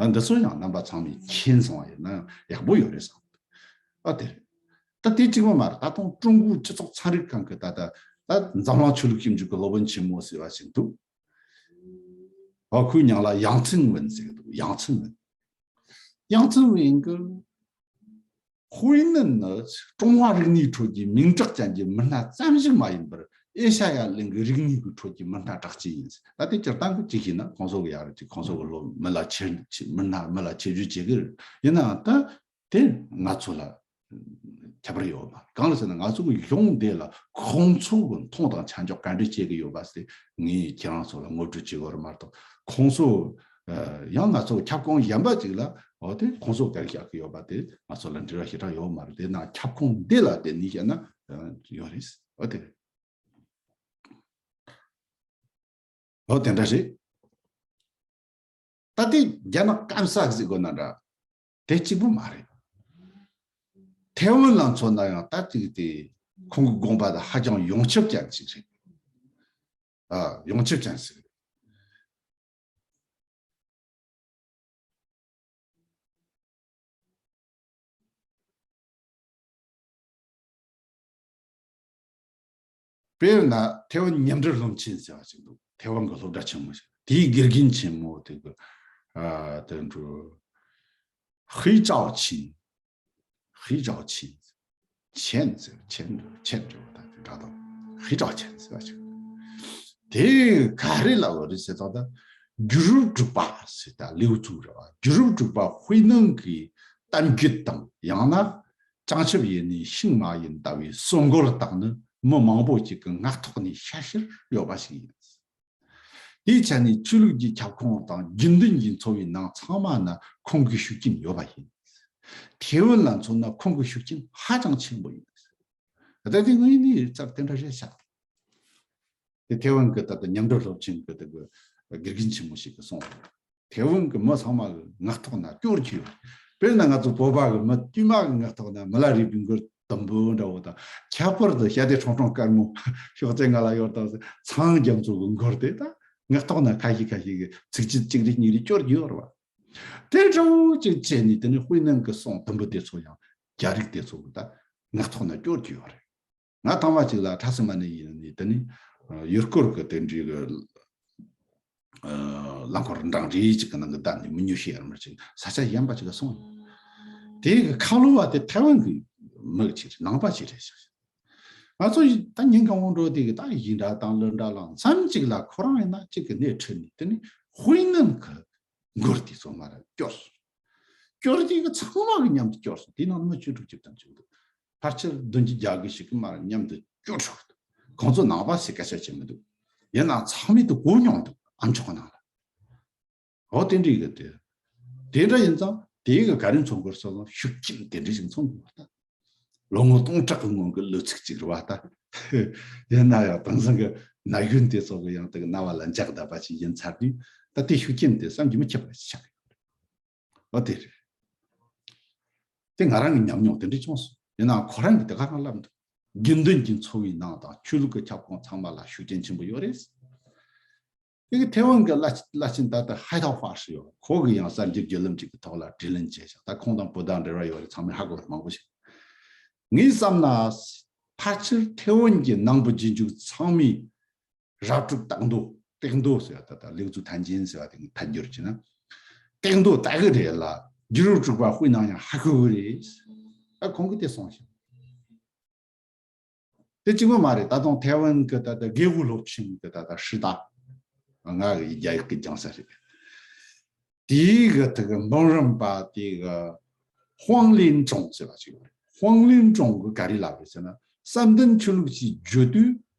ཨ་འདི་ཚོ་ཡང་རྣམ་པ་ཚང་མས་མཁྱེན་སོང་བ་ཡིན་ན་ཡག་པོ་ཡོད་རེད་བསམ། ཨ་དེ་རེད། ད་དེ་གཅིག་པ་མ་རེད། ད་དུང་ཀྲུང་གོའི་སྤྱི་ཚོགས་ཚན་རིག་ཁང་གི་ད་ལྟ་ད་འཛམ་གླིང་ཆོས་ལུགས་ཞིབ་འཇུག་གི་སློབ་དཔོན་ཆེན་མོ་ཟེར་བ་ཞིག་འདུག་ཨ་ཁོའི་མྱིང་ལ་ཡང་ཚིན་ཝུན་ཟེར་གི་འདུག་ཡང་ཚིན་ཝུན། ཡང་ཚིན་ཝུན་གི་ཧུའེ་ནན་ནི་ཀྲུང་ཧྭ་རིག་གནས་ཁྲོད་ཀྱི་མིང་གྲགས་ཅན་གྱི་མི་སྣ་ཙམ་ཞིག་མ་ཡིན་པར་ཨེ་ཤ་ཡ་གླིང་གི་རིག་གནས་ཀྱི་ཁྲོད་ཀྱི་མི་སྣ་གྲགས་ཅན་ཡིན། ད་དེ་སྤྱིར་བཏང་གི་ཅིག་ཤེས་ན་ཁོང་ཚོ་གི་ཡག་རེད་ཅིག་ཁོང་ཚོ་གི་ལོ་མི་ལ་ཆེ་ཆེ་མི་སྣ་མི་ལ་ཆེ་བརྗོད་བྱེད་གི་རེད། ཡིན་ནའང་ད་དེ་ང་ཚོ་ལ་ཁྱད་པར་ཡོད་མ་རེད། གང་ལ་ཟེར་ན་ང་ཚོ་གི་གཞུང་འདི་ལ་ཁོང་ཚོ་གི་མཐོང་དང་ཆ་འཇོག་ག་འདྲ་བྱེད་གི་ཡོད་པ་ཟེར་ངས་ཁྱེད་རང་ཚོ་ལ་ངོ་སྤྲོད་བྱེད་དགོས་རེད་མ་གཏོགས་ཁོང་ཚོ་ཡང་ང་ཚོ་ཁྱབ་ཁོངས་གཞན་པ་ཅིག་ལ་འོ་དེ་ཁོང་ཚོ་ག་རེ་བཞག་གི་ཡོད་པ་དེ་ང་ཚོ་ལ་འབྲེལ་བ་ཞེ་དྲག་ཡོད་མ་རེད། དེ་ན་ཁྱབ་ཁོངས་འདི་ལ་བརྟེན་ནས་བཤད་ན་ཡོད་རེད། འོ་དེ་རེད། འོ་དེ་འདྲ་རེད། ད་དེ་རྒྱ་ནག་སྐམ་ས་ཟིག་དགོས་ན་འདྲ། དེ་གཅིག་པུ་མ་རེད། ཐེ་ཝན་ལ་མཚོན་ན་ཡང་ད་ཅིག་དེ་ཁོང་གི་དགོངས་པ་དེ་ཧ་ཅང་ཡོངས་ཁྱབ་ཅན་ཅིག་རེད། ཨ་ཡོངས་ཁྱབ་ཅན་ཟིག་རེད། དཔེར་ན་ཐེ་ཝན་མཉམ་འབྲེལ་སློབ་ཆེན་ཟེར་བ་ཞིག་འདུག་ཐེ་ཝན་གྱི་སློབ་གྲྭ་ཆེན་མོ་ཞིག་དེའི་དགེ་རྒན་ཆེན་མོ་དེ་གི་ཨ་དེ་འདྲ་ཧུའེ་ཅའོ་ཆིན། ཧུའེ་ཅའོ་ཆིན། ཆན་ཟེར་ཆན་ཆན་འདྲ་བོ་དང་དེ་འདྲ་དང་ཧུའེ་ཅའོ་ཆིན་ཟེར་བ་ཞིག་དེ་ག་རེ་ལབ་པ་རེད་ཟེར་ཙང་ད་བསྒྱུར་རབས་དྲུག་པ་ཟེར་ད་ལེའུ་གཙོ་བོ་རེད་བ། བསྒྱུར་རབས་དྲུག་པ་ཧུའེ་ནན་གྱི་གཏམ་རྒྱུད་དང་ཡང་ན་བྱང་ཆུབ་ཡེ་ནས་ཤིང་མ་ཡིན་ལྟ་བུའི་སྲོལ་འགོར་དག་ནི་མི་མང་པོ་ཞིག་གི་ངག་ཐོག་ནས་ཤར་ཤར་ཡོད་པ་ཞིག་ཡིན། དེའི་ཆ་ནས་ཆོས་ལུགས་ཀྱི་ཁྱབ་ཁོངས་དང་རྒྱུན་ལྡན་གྱི་འཚོ་བའི་ནང་ཚང་མ་ན་ཁོང་གི་ཤུགས་རྐྱེན་ཡོད་པ་ཡིན། ཐེ་ཝན་ལ་མཚོན་ན་ཁོང་གི་ཤུགས་རྐྱེན་ཧ་ཅང་ཆེན་པོ་ཡིན། ད་དེ་ངོས་ནས་རྩར་དེ་འདྲ་རེད་ཤག་དེ་ཐེ་ཝན་གྱི་ད་ལྟ་མཉམ་འབྲེལ་སློབ་ཆེན་གྱི་དེ་གི་དགེ་རྒན་ཆེན་མོ་ཞིག་གིས་གསུངས། ཐེ་ཝན་གྱི་མི་ཚང་མ་གི་ངག་ཐོག་ན་སྐྱོར་གྱི་ཡོད། དཔེར་ན་ང་ཚོ་བོད་པ་གི་མི་དཀྱུས་མ་གི་ངག་ཐོག་ན་མི་ལ་རས་པའི་མགུར་དུམ་བུ་འདྲ་བོ་དང་ཁྱད་པར་དུ་ཞྭ་སྡེ་ཁྲུང་ཁྲུང་དཀར་མོ་ཤོག་ཙེ་ང་ལ་ཡོད་དང་ཚངས་རྒྱ་མཚོ་གི་མགུར་དེ་དང་ངག་ཐོག་ན་ཁ་ཤས་ཁ་ཤས་གི་ཚིགས་བཅད་གཅིག་རེ་གཉིས་རེ་སྐྱོར་གྱི་ཡོད་རེད་བ། དེ་འདྲ་བོ་ཅིག་བྱས་ནས་དེ་ནི་དཔེར་ན་གི་གསུང་དུམ་བུ་དེ་ཚོ་ཡང་རྒྱ་རིགས་དེ་ཚོ་གི་ད་ངག་ཐོག་ན་སྐྱོར་གྱི་ཡོད་རེད། ང་ཐང་བ་ཅིག་ལ་ཁྲ་སི་མ་ནི་ཡིན་ནི་དེ་ནི་ཡུལ་སྐོར་གི་དེ་འདྲའི་གི་ རླངས་འཁོར་འབྲིང་རེ་ཅིག་གི་ནང་གི་བསྡད་ནས་མི་ཉུང་ཤས་ཡར་མར་ཅིག་ས་ཆ་གཞན་པ་ཅིག་ལ་སོང་ཡོད། དེ་གི་ཁ་ལོ་བ་དེ་ཐའེ་ཝན་གི་མི་ཅིག་རེད། ནང་པ་ཅིག་རེད་ཤག་ང་ཚོ་ད་ཉིན་གང་བོ་འགྲོ་དེ་གི་ད་ཡིན་འདྲ་དང་ལོས་འདྲ་ལ་མཚམས་ཅིག་ལ་ཁོ་རང་ཡིན་ན་ཅིག་གི་སྣེ་ཁྲིད་ནས་དེ་ནི་ཧུའེ་ནན་གི་མགུར་དེ་ཚོ་མར་སྐྱོར། སྐྱོར་དེ་གི་ཚང་མ་གི་མཉམ་དུ་སྐྱོར་སོང་། དེ་ནང་མི་བཅུ་དྲུག་ཅུ་ཙམ་ཅིག་འདུག་ཕལ་ཆེར་བདུན་ཅུ་བརྒྱད་ཅུ་ཞིག་གི་མར་མཉམ་དུ་སྐྱོར་ཆོག་འདུག་ཁོང་ཚོ་ནང་པ་ཟེར་སྐད་ཆ་བྱེད་མི་འདུག་ཡིན་ནའང་ཚང་མས་དེ་གོ་མྱོང་འདུག་ཨ་མཆོག་ནང་ལ། འོ་དེ་འདྲའི་གི་དེ། དེ་འདྲ་ཡིན་ཙང་དེའི་གི་ག་རེ་མཚོན་དགོས་ཟེར་ན་ཤུགས་རྐྱེན་དེ་འདྲ་ཞིག་མཚོན་དགོས་པ་ད། ལོ་ངོ་སྟོང་ཕྲག་གི་སྔོན་གི་གླུ་ཚིག་ཅིག་རེད་བ་ད། ཡིན་ན་ཡང་དེང་སང་གི་ན་གཞོན་དེ་ཚོ་གི་ཡང་དེ་གི་རྣ་བ་ལ་འཇགས་བསྡད་པ་ཞིག་ཡིན་ཚར་དུས་ད་དེ་ཤུགས་རྐྱེན་དེ་བསམ་གྱིས་མི་ཁྱབ་པ་ཞིག་ཆགས་ཡོད་རེད། འོ་དེ་རེད། དེ་ང་རང་གི་ཉམས་མྱོང་དེ་འདྲ་བྱུང་སོང་། ཡིན་ནའང་ཁོ་རང་གིས་དེ་ག་རང་ལབ་འདུག་དགེ་འདུན་གྱི་འཚོ་བའི་ནང་དང་ཆོས་ལུགས་ཀྱི་ཁྱབ་ཁོངས་ཚང་མ་ལ་ཤུགས་རྐྱེན་ཆེན་པོ་ཡོད་རེད། དེ་གི་ཐེ་ཝན་གྱི་བླ་བླ་ཆེན་ད་ལྟ་ཧའེ་ཐའོ་ཧྥ་ཧྲི་ཡོད། ཁོ་གི་ཡང་གསར་འགྱུར་བརྒྱུད་ལམ་ཅིག་གི་ཐོག་ལ་དྲིས་ལན་བྱས་ཤག་ད་ཁོང་དང་བོད་དང་འབྲེལ་བ་ཡོད་རེད། ཚང་མས་ཧ་གོ་བ་མང་པོ་ཞིག་ངས་བསམ་ན་ཕལ་ཆེར་ཐེ་ཝན་གྱི་ནང་པའི་རྗེས་འཇུག་ཚང་མས་རབ་དྲུག་སྟེགས་མདོ། སྟེགས་མདོ་ཟེར་བ་ད་ལྟ་ལེགས་བཙུགས་ཐམས་ཅད་ཟེར་བ་དེ་ཐད་སྒྱུར་བྱས་ན། སྟེགས་མདོ་ལྟ་གི་རེད་ལ། རྒྱུད་རབས་དྲུག་པ་དཔེ་ནང་ཡང་ཧ་གོ་གི་རེད། ད་ཁོང་གིས་དེ་གསུངས་ཤིང་། དེ་གཅིག་པོ་མ་རེད། ད་དུང་ཐའེ་ཝན་གྱི་ད་ལྟ་དགེ་ཧུ་སློབ་ཆེན་གྱི་ད་ལྟ་ཧྲི་ཏཱ། ང་གི་རྒྱ་ཡིག་གི་སྦྱང་ས་རེད། དེའི་གི་དེ་གི་འབུམ་རམས་པ་དེ་གི་ཧུང་ལིན་ཀྲུང་ཟེར་བ་ཞིག་ཡོད་རེད། ཧུང་ལིན་ཀྲུང་གི་ག་རེ་ལབ་རེད་ཟེར་ན། བསམ་གཏན་ཆོས་ལུགས་ཀྱི་བརྗོད་དུས་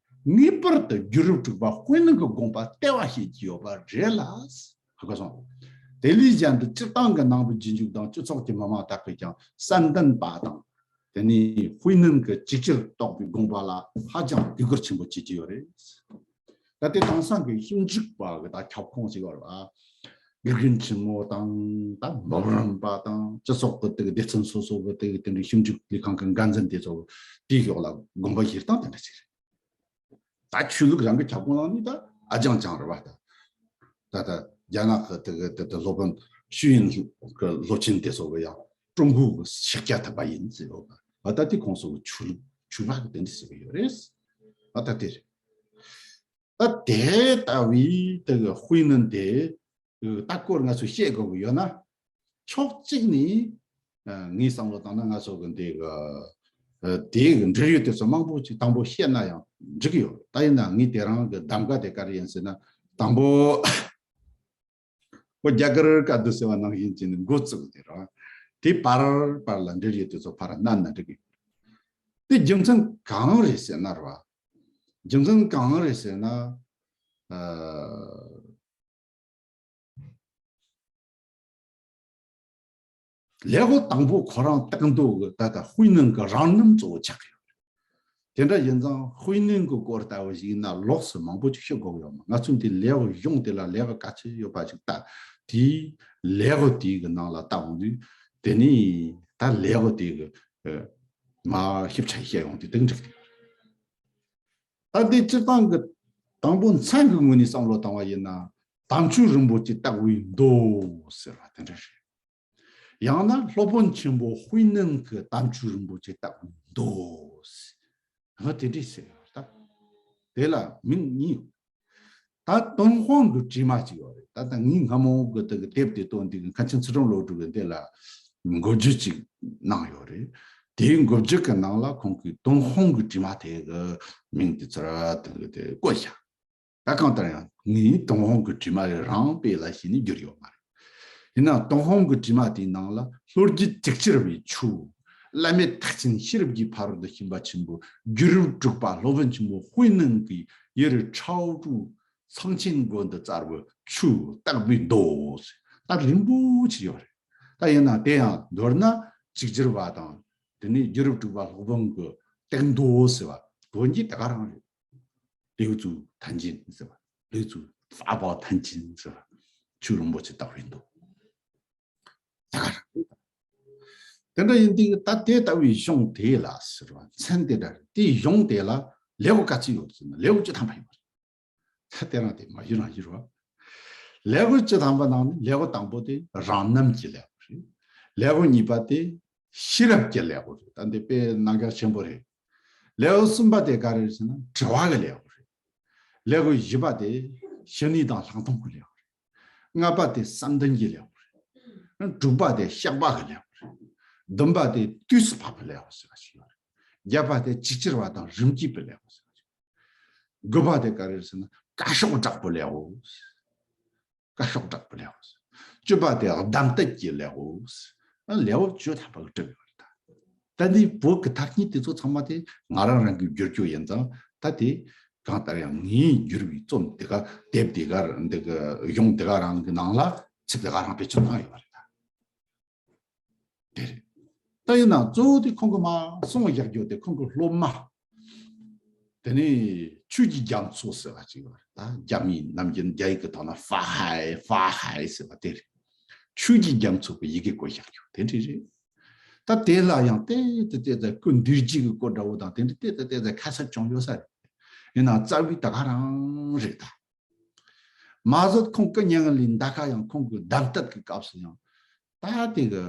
ངེས་པར་དུ་རྒྱུད་རབས་དྲུག་པ་དཔེ་ནང་གི་དགོངས་པ་ལྟེ་བ་བྱེད་ཀྱི་ཡོད་པ་རེད་ལ། ཧ་གོ་སོང་། དེ་ལས་གཞན་དུ་སྤྱིར་བཏང་གི་ནང་པའི་རྗེས་འཇུག་དང་སྤྱི་ཚོགས་ཀྱི་མི་མང་དག་གིས་ཀྱང་བསམ་གཏན་པ་དང་། དེ་ནས་དཔེ་ནང་གི་ཅིག་ཅར་རྟོགས་པའི་དགོངས་པ་ལ་ཧ་ཅང་གུས་བཀུར་ཆེན་པོ་བྱེད་ཀྱི་ཡོད་རེད། ད་ལྟའི་དེང་སང་གི་ཞིབ་འཇུག་པ་གི་ད་ཁྱབ་ཁོངས་ཤིག་ཡོད་རེད་བ། དགེ་རྒན་ཆེན་མོ་དང་ད་འབུམ་རམས་པ་དང་སྤྱི་ཚོགས་ཀྱི་དེ་གི་སྡེ་ཚན་སོ་སོ་གི་དེ་གི་དེ་འདྲའི་ཞིབ་འཇུག་ལས་ཁང་གི་འགན་འཛིན་དེ་ཚོ་དེའི་ཕྱོགས་ལ་དགོངས་པ་བཞེས་སྟངས་དེ་འདྲ་ཞིག་རེད། ད་ཆོས་ལུགས་རང་གི་ཁྱབ་ཁོངས་ནང་ནས་ད་ཨ་ཅང་ཅང་རེད་བ་ད། ད་ད་རྒྱ་ནག་གི་དེ་གི་དེ་དེ་སློབ་དཔོན་ཞུས་ཡིན་གི་སློབ་ཆེན་དེ་ཚོ་གི་ཡང་ཀྲུང་གོ་གི་ཤཱཀྱ་ཐུབ་པ་ཡིན་ཟེར་ཡོད་པ། ད་དེ་ཁོང་ཚོ་གི་ཆོས་ལུགས་ཆོས་པ་གི་དེ་འདྲ་ཟེར་གི་ཡོད་རེད། ད་ད་དེ་རེད། ད་དེ་ལྟ་བུའི་དེ་གི་དཔེ་ནི་དེ་ད་སྐོར་ང་ཚོས་བཤད་དགོས་གི་ཡོད་ན། ཕྱོགས་གཅིག་ནས་ངའི་བསམ་བློ་བཏང་ན་ང་ཚོ་གི་འདི་གི་དེ་གི་འབྲེལ་ཡོད་དེ་ཚོ་མང་པོ་ཅིག་དང་པོ་བཤད་ན་ཡང་འགྲིག་གི་ཡོད། ད་ཡིན་ན་ངས་དེ་རང་གི་གདམ་ག་དེ་ག་རེ་ཡིན་ཟེར་ན། དང་པོ་ཁོ་རྒྱ་གར་བཀའ་བསྡུ་ཟེར་བ་ནང་བཞིན་བྱས་ནས་འགོ་བཙུགས་དེ་རང་དེ་བར་བར་ལ་འབྲེལ་ཡོད་དེ་ཚོ་ཕར་བསྣན་ན་འགྲིག་གི། དེ་རྒྱུ་མཚན་གང་རེད་ཟེར་ན་རེད་བ། རྒྱུ་མཚན་གང་རེད་ཟེར་ན། ཨ། ལེའུ་དང་པོ་ཁོ་རང་སྟེགས་མདོ་གི་ད་ལྟ་དཔེ་ནང་གི་རང་རྣམ་གཙོ་བོ་ཆགས་ཡོད་རེད། དེ་འདྲ་ཡིན་ཙང་དཔེ་ནང་གི་སྐོར་ལྟ་བུ་ཞིག་ཡིན་ན་ལོགས་སུ་མང་པོ་ཅིག་ཤོད་དགོས་ཡོད་མ། ང་ཚོས་འདི་ལེའུ་གཞུང་དེ་ལ་ལེའུ་ག་ཚོད་ཡོད་པ་ཞིག་ལྟ། དེའི་ལེའུ་དེའི་གི་ནང་ལ་ལྟ་འོང་དུས་དེ་ནི་ད་ལེའུ་དེའི་གི་མ་ཞིབ་ཆ་བཤད་ཡོང་དུས་དེ་འགྲིག་གི། ད་འདི་སྤྱིར་བཏང་གི་དང་པོ་མཚན་གྱི་ངོས་ནས་བསམ་བློ་བཏང་བ་ཡིན་ན། དམ་ཆོས་རིན་པོ་ཆེ་བརྟག་པའི་མདོ་ཟེར་བ་དེ་འདྲ་རེད། ཡང་ན་སློབ་དཔོན་ཆེན་པོ་དཔེ་ནང་གི་དམ་ཆོས་རིན་པོ་ཆེ་བརྟག་པའི་མདོ་ཟེར། ཧ་དེ་འདྲས་ཟེར་ཡོད་ད། དེ་ལ་མིང་གཉིས་ཡོད། ད་ཏུན་ཧོང་གི་བྲིས་མ་ཅིག་ཡོད་རེད། ད་ལྟ་ངའི་སྔ་མོ་གི་དེ་གི་དེབ་དེ་བཏོན་དུས་མཁན་ཆེན་ཚུལ་ཁྲིམས་བློ་གྲོས་གི་འདི་ལ་འགོ་བརྗོད་ཅིག་གནང་ཡོད་རེད། དེའི་འགོ་བརྗོད་ཀྱི་ནང་ལ་ཁོང་གིས་ཏུན་ཧོང་གི་བྲིས་མ་དེ་གི་མིང་དེ་ཚོ་ར་དེ་གི་དེ་བཀོད་བཞག་ད་གང་ལྟར་ཡང་ངའི་ཏུན་ཧོང་གི་བྲིས་མ་རེ་རང་དཔེ་ལ་བྱས་ནས་བསྒྱུར་ཡོད་མ་རེད། ཡིན་ནའང་ཏུན་ཧོང་གི་བྲིས་མ་དེའི་ནང་ལ་ལྷོ་རྒྱུད་ཅིག་ཅར་བའི་ཆུ། བླ་མེད་ཐེག་ཆེན་ཤེས་རབ་ཀྱི་ཕ་རོལ་ཏུ་ཕྱིན་པ་ཆེན་པོ་རྒྱུད་རབས་དྲུག་པ་སློབ་དཔོན་ཆེན་པོ་དཔེ་ནང་གི་ཡུལ་ཁྲའོ་ཀྲུའུ་ཚངས་ཆེན་དགོན་དུ་བཙར་བའི་ཆུ་བརྟག་པའི་མདོ། ད་རིང་པོ་ཅིག་ཡོད་རེད། ད་ཡིན་ན་དེ་ཡང་མདོར་ན་ཅིག་ཅར་བ་དང་དེ་ནས་རྒྱུད་རབས་དྲུག་པ་སློབ་དཔོན་གྱི་སྟེགས་མདོ་ཟེར་བ་དོན་གྱི་དེ་ག་རང་རེད། 六祖坛经 ཟེར་བ། 六祖法宝坛经 ཟེར་བ། ཆོས་རིན་པོ་ཆེ་བརྟག་པའི་མདོ། ད་ག་རང་རེད། དེ་འདྲ་ཡིན་དུས་ད་དེ་ལྟ་བུའི་གཞུང་དེ་ལ་ཟེར་བ་མཚན་དེ་འདྲ་རེད། དེའི་གཞུང་དེ་ལ་ལེའུ་ག་ཚོད་ཡོད་ཟེར་ན་ལེའུ་བཅུ་ཐམ་པ་ཡོད་རེད། ད་དེ་རང་དེ་མ་གཞི་རང་གཞི་རེད་བ། ལེའུ་བཅུ་ཐམ་པ་ནང་ནས་ལེའུ་དང་པོ་དེ་རང་རྣམ་གྱི་ལེའུ་རེད། ལེའུ་གཉིས་པ་དེ་ཤེས་རབ་ཀྱི་ལེའུ་རེད། ད་འདི་དཔེ་རྣམ་གཞག་ཆེན་པོ་རེད། ལེའུ་གསུམ་པ་དེ་ག་རེ་རེད་ཟེར་ན་དྲི་བ་གི་ལེའུ་རེད། ལེའུ་བཞི་པ་དེ་ཞི་གནས་དང་ལྷག་མཐོང་གི་ལེའུ་ ལྔ་པ་དེ་བསམ་གཏན་གྱི་ལེའུ་རེད། དྲུག་པ་དེ་བཤགས་པ་གི་ལེའུ་རེད། བདུན་པ་དེ་དུས་སུ་བབ་པའི་ལེའུ་ཟེར་བ་ཞིག་ཡོད་རེད། བརྒྱད་པ་དེ་ཅིག་ཅར་བ་དང་རིམ་གྱིས་པའི་ལེའུ་ཟེར་བ་ཞིག་དགུ་པ་དེ་ག་རེ་རེད་ཟེར་ན་བཀའ་ཤོག་བསྒྲགས་པའི་ལེའུ། བཀའ་ཤོག་བསྒྲགས་པའི་ལེའུ། བཅུ་པ་དེ་གདམས་གཏད་ཀྱི་ལེའུ། ལེའུ་བཅུ་ཐམ་པ་གི་གྲུབ་ཡོད་རེད་ད། ད་འདི་བོད་ཀྱི་ཐ་སྙད་དེ་ཚོ་ཚང་མ་དེ་ང་རང་རང་གིས་བསྒྱུར་རྒྱུ་ཡིན་ཙང་ད་དེ་གང་ལྟར་ཡང་ངས་བསྒྱུར་བའི་རྩོམ་དེ་ག་དེབ་དེ་ག་འདི་ག་གཞུང་དེ་ག་རང་གི་ནང་ལ་ཚིག་དེ་ག་རང་བེད་སྤྱོད་བཏང་ཡོད་རེད་ད། དེ་རེད། ད་ཡིན་ན་གཙོ་བོ་དེ་ཁོང་གི་མ་གསུང་བཞག་རྒྱུ་དེ་ཁོང་གི་སློབ་མ། དེ་ནས་ཆོས་ཀྱི་རྒྱ་མཚོ་ཟེར་བ་ཅིག་ཡོད་རེད། ད་རྒྱ་མིའི་ནམ་རྒྱུན་རྒྱ་ཡིག་གི་ཐོག་ན་ཧྥ་ཧའེ་ཧྥ་ཧའེ་ཟེར་བ་དེ་རེད། ཆོས་ཀྱི་རྒྱ་མཚོ་གི་ཡི་གེ་བཀོད་བཞག་རྒྱུ་དེ་འདྲ་རེད། ད་དེ་ལ་ཡང་ཏོག་ཙམ་ཏོག་ཙམ་སྐུ་མདུན་སྐྱེས་ཀྱི་སྐོར་འདྲ་བོ་དང་དེ་འདྲ་ཏོག་ཙམ་ཏོག་ཙམ་ཁ་གསབ་བྱུང་ཡོད་ས་རེད། ཡིན་ནའང་རྩ་བའི་ད་ག་རང་རེད་ད། མ་གཞི་ཁོང་སྐུ་མྱ་ངན་ལས་འདའ་ཁ་ཡང་ཁོང་གི་གདམས་གཏད་ཀྱི་སྐབས་སུ་ཡང་ད་དེ་གི་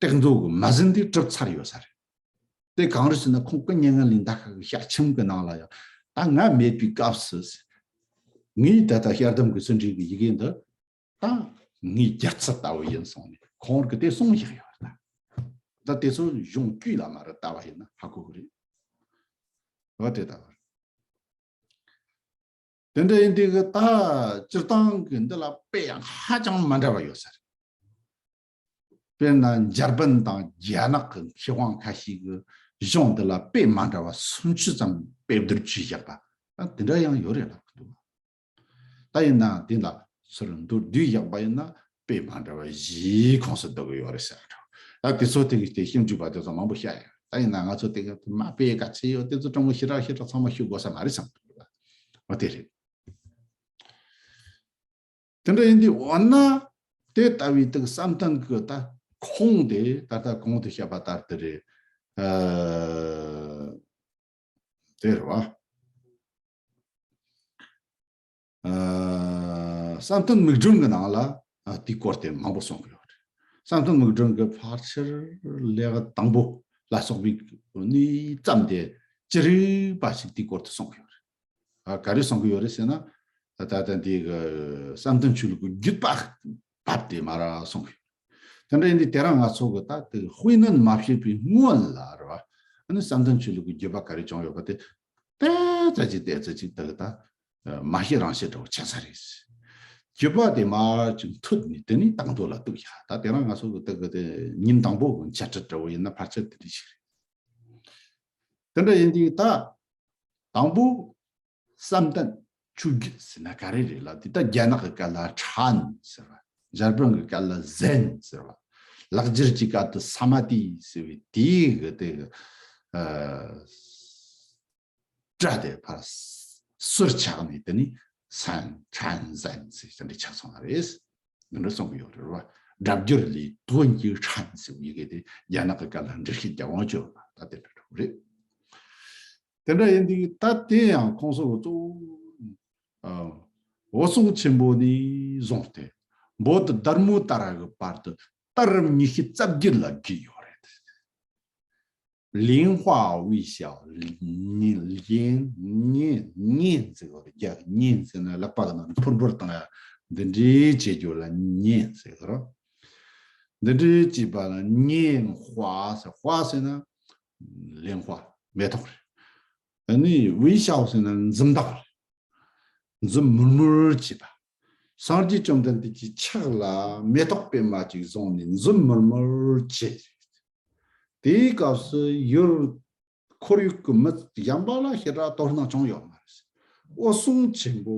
སྟེགས་མཛོད་ཀྱི་མ་ཟིན་དེ་གྲུབ་ཚར་ཡོད་ས་རེད། དེ་གང་རེད་ཟེར་ན་ཁོང་སྐུ་མྱ་ངན་ལས་འདའ་ཁ་གི་ཞལ་ཆེམས་ཀྱི་ནང་ལ་ཡང་ད་ང་མེད་པའི་སྐབས་སུ་ངས་ད་ལྟ་ཞལ་གདམས་ཀྱི་ཚུལ་ཁྲིམས་ཀྱི་ཡི་གེ་འདི་ད་ངའི་རྒྱལ་ཚབ་ལྟ་བུ་ཡིན་གསུངས་ནས་ཁོང་གིས་དེ་གསུངས་བཞག་ཡོད་རེད་ད། ད་དེ་ཚོ་གཞུང་བཅུའི་ལམ་མ་རེད་ལྟ་བ་ཡིན་ན་ཧ་གོ་གི་རེད། འོ་དེ་ལྟ་བུ་རེད། དེ་འདྲ་ཡིན་དུས་ཀྱི་ད་སྤྱིར་བཏང་གི་འདི་ལ་དཔེ་ཡང་ཧ་ཅང་མ་འདྲ་བ་ཡོད་ས་རེད། དཔེར་ན་འཇར་པན་དང་རྒྱ་ནག་གི་མཁས་དབང་ཁ་ཤས་ཀྱིས་གཞུང་འདི་ལ་དཔེ་མ་འདྲ་བ་སུམ་ཅུ་ཙམ་དཔེ་བསྡུར་བྱས་བཞག་པ་དེ་འདྲ་ཡང་ཡོད་རེད་ལབ་ཀྱི་འདུག་ད་ཡིན་ན་དེ་ལ་ཚུར་མདོར་བསྡུས་བཞག་པ་ཡིན་ན་དཔེ་མ་འདྲ་བ་བཞིའི་ཁོངས་སུ་འདུ་གི་ཡོད་རེད་ཟེར་འགྲོ། ད་དེ་ཚོ་དེ་གི་དེ་ཞིབ་འཇུག་པ་དེ་ཚོ་མང་པོ་བཤད་ཡོད། ད་ཡིན་ན་ང་ཚོ་དེ་གི་མ་དཔེ་ག་ཚད་ཡོད་དེ་ཚོ་དྲང་མོ་ཞེ་དྲག་ཞེ་དྲག་ཚང་མ་ཤོད་དགོས་ས་མ་རེད་བསམ་གི་འདུག་འོ་དེ་རེད། དེ་འདྲ་ཡིན་དུས་འོ་ན་དེ་ལྟ་བུའི་དེ་གི་བསམ་གཏན་གི་ད་ཁུངས་དེ་ད་ལྟ་གོང་དུ་བཤད་པ་ལྟར་དེ་རེད། ཨ། དེ་རེད་བ། ཨ། བསམ་གཏན་མིག་སྒྲོན་གྱི་ནང་ལ་ཨ་དེའི་སྐོར་དེ་མང་པོ་གསུང་གི་ཡོད་རེད། བསམ་གཏན་མིག་སྒྲོན་གྱི་ཕལ་ཆེར་ལེའུ་དང་པོ་ལ་སོགས་པའི་ནས་བརྩམས་ཏེ་ཅི་རིགས་པ་ཞིག་དེའི་སྐོར་དུ་གསུང་གི་ཡོད་རེད། ཨ། ག་རེ་གསུང་གི་ཡོད་རེད་ཟེར་ན། ད་ལྟ་འདི་གི་བསམ་གཏན་ཆོས་ལུགས་ཀྱི་བརྒྱུད་པ་བབས་ཏེ་མར་གསུང་གི་ཡོད། དེ་འདྲ་ཡིན་དུས་དེ་རིང་ང་ཚོ་གི་ད་དེ་དཔེ་ནོན་མ་བྱས་པའི་སྔོན་ལ་རེད་བ། ཨ་ནི་བསམ་གཏན་ཆོས་ལུགས་ཀྱི་བརྒྱུད་པ་ག་རེ་བྱུང་ཡོད་པ་དེ་ཏོག་ཙམ་ཅིག་ཏོག་ཙམ་ཅིག་དེ་གི་ད་མ་ཤེས་རང་ཤེས་འདྲ་བོ་ཆགས་ས་རེད། བརྒྱུད་པ་དེ་མར་ཅིག་མཐུད་ནས་དེ་ནས་དང་དོ་ལ་གཏུགས་ཡ། ད་དེ་རིང་ང་ཚོ་གི་དེ་གི་དེ་ཉིན་དང་པོ་གི་འཆད་ཁྲིད་འདྲ་བོ་ཡིན་ན་ཕལ་ཆེར་དེ་འདྲ་ཞིག་རེད། དེ་འདྲ་ཡིན་དུས་ད་དང་པོ་བསམ་གཏན་ཆོས་བརྒྱུད་ཟེར་ན་ག་རེ་རེད་ལབ་དུས་ད་རྒྱ་ནག་གི་སྐད་ལ་ཁྲན་ཟེར་བ། འཇར་པན་གི་སྐད་ལ་ཟན་ཟེར་བ། ལེགས་སྦྱར་གྱི་སྐད་དུ་ས་མ་ཏི་ཟེར་བའི་དེའི་གི་དེ་གི་ཨ་སྒྲ་དེ་ཕར་སོར་ཆགས་ནས་དེ་ནི་སན་ཁྲན་ཟན་ཟེར་དེ་འདྲ་ཆགས་སོང་བ་རེད། འདི་འདྲ་གསུང་གི་ཡོད་རེད་བ། སྒྲ་བསྒྱུར་ལས་དོན་གྱི་ཁྲན་ཟེར་བའི་ཡི་གེ་དེ་རྒྱ་ནག་གི་སྐད་ལ་འགྲེལ་བཤད་རྒྱག་དབང་བྱས་པ་ད་དེ་འདྲ་འགྲོ་གི་རེད། དེ་འདྲ་ཡིན་དུས་ད་དེ་ཡང་ཁོང་ཚོ་གཙོ་བོ་ཨ་འོད་སྲུང་ཆེན་པོ་ནས་བཟུང་སྟེ་བོད་དུ་དར་མོ་དར་གི་བར་དུ་ད་རིམ་ཉི་ཤུ་རྩ་བརྒྱད་ལ་བརྒྱུད་ཡོད་རེད། 莲花微笑 ལེན་ཉན་ཉན་ཟེར་གོ་རྒྱ་ཉན་ཟེར་ན་ལག་པ་གི་ནང་ཕུར་འབུར་བཏང་ཡ་འདི་འདྲའི་བྱེད་རྒྱུ་ལ་ཉན་ཟེར་གི་རོ། འདི་འདྲའི་བྱེད་པ་ལ་ཉན་ཧྭ་ཟེར། ཧྭ་ཟེར་ན་莲花 མེ་ཏོག་རེད། ཨ་ནི་微笑 ཟེར་ན་འཛུམ་མདངས་རེད། འཛུམ་མུར་མུར་བྱེད་པ། སངས་རྒྱས་བཅོམ་ལྡན་འདས་ཀྱི་ཕྱག་ལ་མེ་ཏོག་པད་མ་ཅིག་བཟུང་ནས་འཛུམ་མུར་མུར་བྱེད། དེའི་སྐབས་སུ་ཡུལ་ཁོར་ཡུག་གི་མི་གཞན་པ་ལ་ཞེ་དྲག་དོ་སྣང་བྱུང་ཡོད་མ་རེད། འོད་སྲུང་ཆེན་པོ་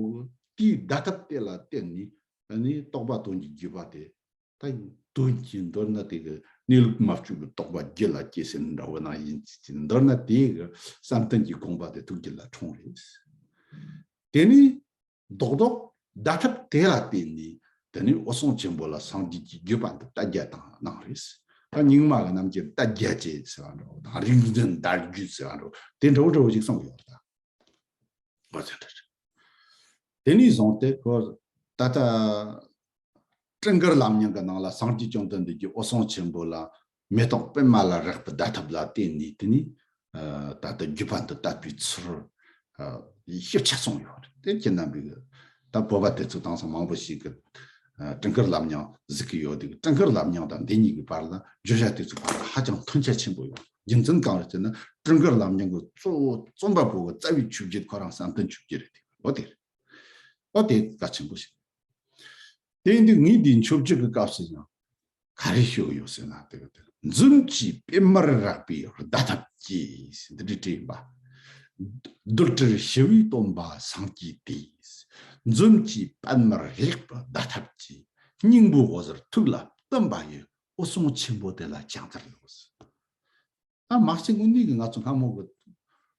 དེའི་བརྡ་ཐབས་དེ་ལ་བརྟེན་ནས་ཨ་ནི་རྟོགས་པ་དོན་གྱི་བརྒྱུད་པ་དེ་ད་དོན་གྱི་མདོར་ན་དེ་གི་གནས་ལུགས་མ་བཅུག་གི་རྟོགས་པ་རྒྱུད་ལ་སྐྱེས་ཟེར་འདྲ་བོ་ནང་ཡིན་གྱི་མདོར་ན་དེ་གི་བསམ་གཏན་གྱི་དགོངས་པ་དེ་ཐུགས་རྒྱུད་ལ་འཁྲུངས་རེད། དེ་ནས་རྡོག་རྡོག་བརྡ་ཐབས་དེ་ལ་བརྟེན་ནས་དེ་ནས་འོད་སྲུང་ཆེན་པོ་ལ་སངས་རྒྱས་ཀྱི་བརྒྱུད་པ་འདི་བརྡ་རྒྱས་བཏང་གནང་རེད། ད་རྙིང་མ་གི་རྣམ་འགྱུར་བརྡ་རྒྱས་བྱེད་ཟེར་བ་འདྲ་བོ་དང་རིག་འཛིན་བརྡ་བརྒྱུད་ཟེར་བ་འདྲ་བོ་དེ་འདྲ་བོ་འདྲ་བོ་ཞིག་གསུངས་ཡོད་ད། འོ་ཚོད་འདྲ་རེད། དེ་ནས་བཟུང་སྟེ་ཁོ་ད་ལྟ་སྤྲིན་དཀར་ལམ་རྙིང་གི་ནང་ལ་སངས་རྒྱས་བཅོམ་ལྡན་འདས་ཀྱིས་འོད་སྲུང་ཆེན་པོ་ལ་མེ་ཏོག་པད་མ་ལ་རེག་པའི་བརྡ་ཐབས་ལ་བརྟེན་ནས་དེ་ནས་ད་ལྟ་བརྒྱུད་པ་འདི་དར་བའི་ཚུལ་ཞིབ་ཆ་གསུངས་ཡོད་རེད། དེ་ཁྱེད་རྣམ་པས་ད་བོད་པ་དེ་ཚོ་དེང་སང་མང་པོ་ཞིག་གིས་ སྤྲིན་དཀར་ལམ་རྙིང་གཟིགས་ཀྱི་ཡོད་དེ། སྤྲིན་དཀར་ལམ་རྙིང་དང་འདི་གཉིས་ཀྱི་བར་ལ་བརྗོད་བྱ་དེ་ཚོའི་བར་ལ་ཧ་ཅང་མཐུན་ཆ་ཆེན་པོ་ཡོད། རྒྱུ་མཚན་གང་རེད་ཟེར་ན། སྤྲིན་དཀར་ལམ་རྙིང་གི་གཙོ་བོ་རྩོམ་པ་པོ་གི་རྩ་བའི་ཆོས་བརྒྱུད་ཁོ་རང་བསམ་གཏན་ཆོས་བརྒྱུད་རེད་དེ། འོ་དེ་རེད། འོ་དེ་གལ་ཆེན་པོ་ཞིག་དེ་ཡིན་དུས་ངས་འདིའི་མཆོད་བརྗོད་ཀྱི་སྐབས་སུ་ཡང་ག་རེ་ཤོད་ཡོད་ཟེར་ན། དེ་ག་དེ་འཛུམ་གྱིས་པདྨར་རེག་པའི་བརྡ་ཐབས་ཀྱིས་འདི་འདྲའི་བྲིས་པ། རྡུལ་བྲལ་ཞི་བའི་སྟོན་པ་སངས་རྒྱས་དེས། འཛུམ་གྱིས་པདྨར་རེག་པའི་བརྡ་ཐབས་ཀྱིས། སྙིང་པོའི་འོད་ཟེར་ཐུགས་ལ་བསྟིམ་པ་ཡི། འོད་སྲུང་ཆེན་པོ་དེ་ལ་ཕྱག་འཚལ་ལོ། ད་མ་གཞི་དངོས་གནས་ཀྱི་ང་ཚོ་སྔ་མོ་གི་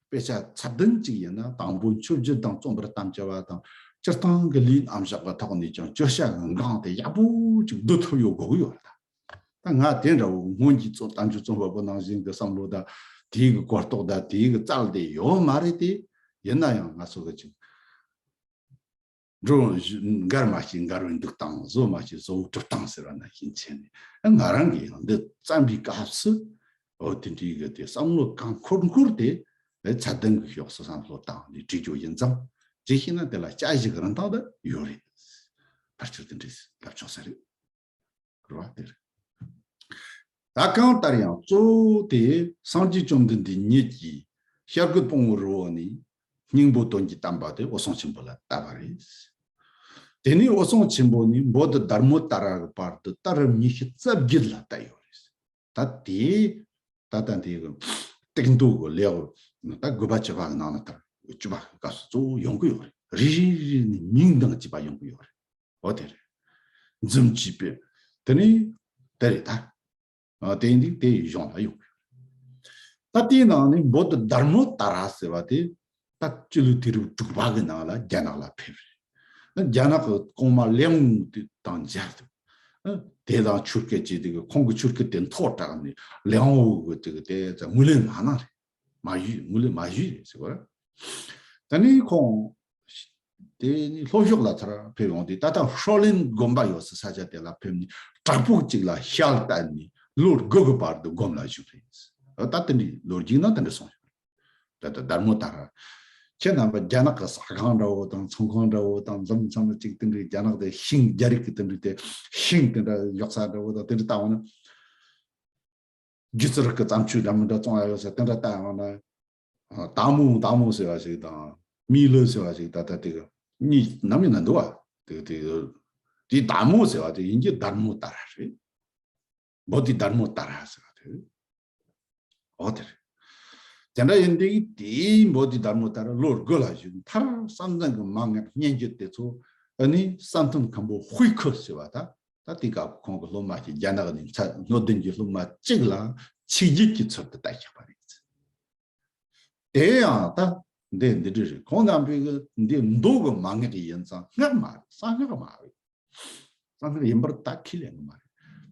དཔེ་ཆ་ཚད་ལྡན་ཅིག་ཡིན་ན། དང་པོ་མཆོད་བརྗོད་དང་རྩོམ་པར་དམ་བཅའ་བ་དང་། སྤྱིར་བཏང་གི་ལུས་རྣམ་གཞག་གི་ཐོག་ནས་ཀྱང་བརྗོད་བྱ་གི་འགངས་དེ་ཡག་པོ་ཅིག་བསྡུ་ཐུབ་ཡོད་དགོས་ཀྱི་ཡོད་རེད། ད་ད་ང་དེ་འདྲ་བོ་སྔོན་གྱི་རྩོམ་དམ་ཆོས་རྩོམ་པ་པོ་ནང་བཞིན་གྱི་བསམ་བློ་དང་། དེའི་གི་གོ་རྟོགས་དང་། དེའི་གི་རྩལ་དེ་ཡོད་མ་རེད་དེ། ཡིན་ན་ཡང་ང་ཚོ་གི་ཅིག་འགྲོ་འགར་མ་ཤེས་འགར་བའི་འདུག་སྟངས། བཟོ་མ་ཤེས་བཟོ་བོ་གྲུབ་སྟངས་ཟེར་བ་ནང་བཞིན་བྱས་ནས། ང་རང་གིས་ཡང་འདི་བརྩམས་པའི་སྐབས་སུ། འོ་དེ་འདྲའི་གི་དེ་བསམ་བློ་གང་འཁོར་འཁོར་དེ་ཚད་ལྡན་གྱི་ཕྱོགས་སུ་བསམ་བློ་བཏང་ནས་བྲིས་རྒྱུ་ཡིན་ཙང་། དེ་ཤེས་ན་དེ་ལ་དཔྱད་གཞིའི་རིན་ཐང་དེ་ཡོད་རེད། ཕལ་ཆེར་དེ་འདྲས་ལབ་ཆོག་ས་རེད། རེད་བ། དེ་རེད། ད་གང་ལྟར་ཡང་གཙོ་བོ་དེ་སངས་རྒྱས་བཅོམ་ལྡན་འདས་ཉིད་ཀྱིས་བྱ་རྒོད་ཕུང་པོའི་རི་བོ་ནས་སྙིང་པོ་དོན་གྱིས་བསྟན་པ་དེ་འོད་སྲུང་ཆེན་པོ་ལ་བཏབ་པ་རེད། དེ་ནས་འོད་སྲུང་ཆེན་པོ་ནས་བོ་དྷི་དྷརྨོ་ཏཱ་ར་གི་བར་དུ་ད་རིམ་ཉི་ཤུ་རྩ་བརྒྱད་ལ་བཏབ་ཡོད་རེད། ད་དེ་ད་ལྟ་འདི་གི་སྟེགས་མདོ་གི་ལེའུ་ད་དགུ་པ་བཅུ་པ་གི་ནང་ན་ད་བཅུ་པ་གི་སྐབས་སུ་གཙོ་བོ་ཡོང་གི་ཡོད་རེད། རེ་རེ་རེ་ནས་མིང་དང་བཅས་པ་ཡོང་གི་ཡོད་རེད། འོ་དེ་རེད། འཛུམ་གྱིས་པེ། དེ་ནི་དེ་རེད་ད། ཨ་དེ་ཡིན་དུས་དེ་ཡི་གཞུང་ལ་ཡོང་གི་ཡོད་རེད། ད་དེའི་ནང་ནས་བོ་དྷི་དྷརྨོ་ཏཱ་ར་ཟེར་བ་དེ། ད་སྤྱི་ལོའི་དུས་རབས་དྲུག་པ་གི་ནང་ལ་རྒྱ་ནག་ལ་ཕེབས་རེད། རྒྱ་ནག་གི་གོང་མ་ལེའུ་དེ་དང་མཇལ་འདུག་དེ་དང་ཆོས་སྐད་ཅིག་དེ་གི་ཁོང་གི་ཆོས་སྐད་དེ་མཐོ་དྲགས་ནས་ལེའུ་གི་དེ་གི་དེ་ཚ་ངོས་ལེན་མ་གནང་རེད། མ་ཞུས། ངོས་ལེན་མ་ཞུས་རེད་ཟེར་བ། ད་ནི་ཁོང་དེ་ནི་ལྷོ་ཕྱོགས་ལ་ཚུར་ཕེབས་ཡོང་དུས། ད་ལྟ་ཧྲོ་ལིན་དགོན་པ་ཡོད་སའི་ས་ཆ་དེ་ལ་ཕེབས་ནས་བྲག་ཕུག་ཅིག་ལ་ཞལ་གཏད་ནས་ལོ་དགུ་གི་བར་དུ་སྒོམ་ལ་བཞུགས་རེད། ད་དེ་འདྲའི་ལོ་རྒྱུས་ནང་དེ་འདྲ་གསུངས་ཡོད། ད་ལྟ་དྷརྨོ་ཏཱ་ར། ཁྱེད་རྣམ་པ་རྒྱ་ནག་གི་ཟ་ཁང་འདྲ་བོ་དང་ཚོང་ཁང་འདྲ་བོ་དང་ལམ་མཚམས་ལ་ཅིག་དེ་འདྲའི་རྒྱ་ནག་དེ་ཤིང་རྒྱ་རིགས་ཀྱི་དེ་འདྲའི་དེ་ཤིང་དེ་འདྲ་གཡོག་ས་འདྲ་བོ་དང་དེ་འདྲ་ལྟ་འོང་ན། སྒྱུ་རྩལ་གྱི་བརྩམས་ཆོས་འདྲ་མི་འདྲ་བཙོང་ཡ་ཡོད་ས་དེ་འདྲ་ལྟ་འོང་ན། ཨ་དར་མོ་དར་མོ་ཟེར་བ་ཞིག་དང་། མི་ལུ་ཟེར་བ་ཞིག་ད་ལྟ་དེ་ག་གཉིས་ནམ་ཡིན་ན་འདུག་བ། དེ་དེ་དེ་དར་མོ་ཟེར་བ་དེ་ཡིན་གྱི་དྷརྨོ་ཏཱ་ར་རེད། བོ་དྷི་དྷརྨོ་ཏཱ་ར་ཟེར་བ་དེ། འོ་དེ་རེད། དེ་འདྲ་ཡིན་དུས་དེའི་བོ་དྷི་དྷརྨོ་ཏཱ་ར་ལོ་དགུ་ལ་བཞུགས། མཐར་བསམ་གཏན་གྱི་མན་ངག་སྙན་བརྒྱུད་དེ་ཚོ་ཨ་ནི་བསམ་གཏན་མཁན་པོ་ཧུའེ་ཁི་ཟེར་བ་ད། ད་དེ་སྐབས་ཁོང་གི་སློབ་མ་ཞིག་རྒྱ་ནག་ནས་ཚ་སྣོད་ལྡན་གྱི་སློབ་མ་གཅིག་ལ་ཆིག་བརྒྱད་ཀྱི་ཚུལ་དུ་བསྟན་བཞག་པ་རེད། དེ་ཡང་ད་འདི་འདི་འདྲ་རེད། ཁོང་རྣམ་པའི་གི་འདི་མདོ་གི་མན་ངག་ཡིན་ཙང་སྔགས་མ་རེད། གསང་སྔགས་མ་རེད། གསང་སྔགས་ཡིན་པར་ད་ཁས་ལེན་གི་མ་རེད།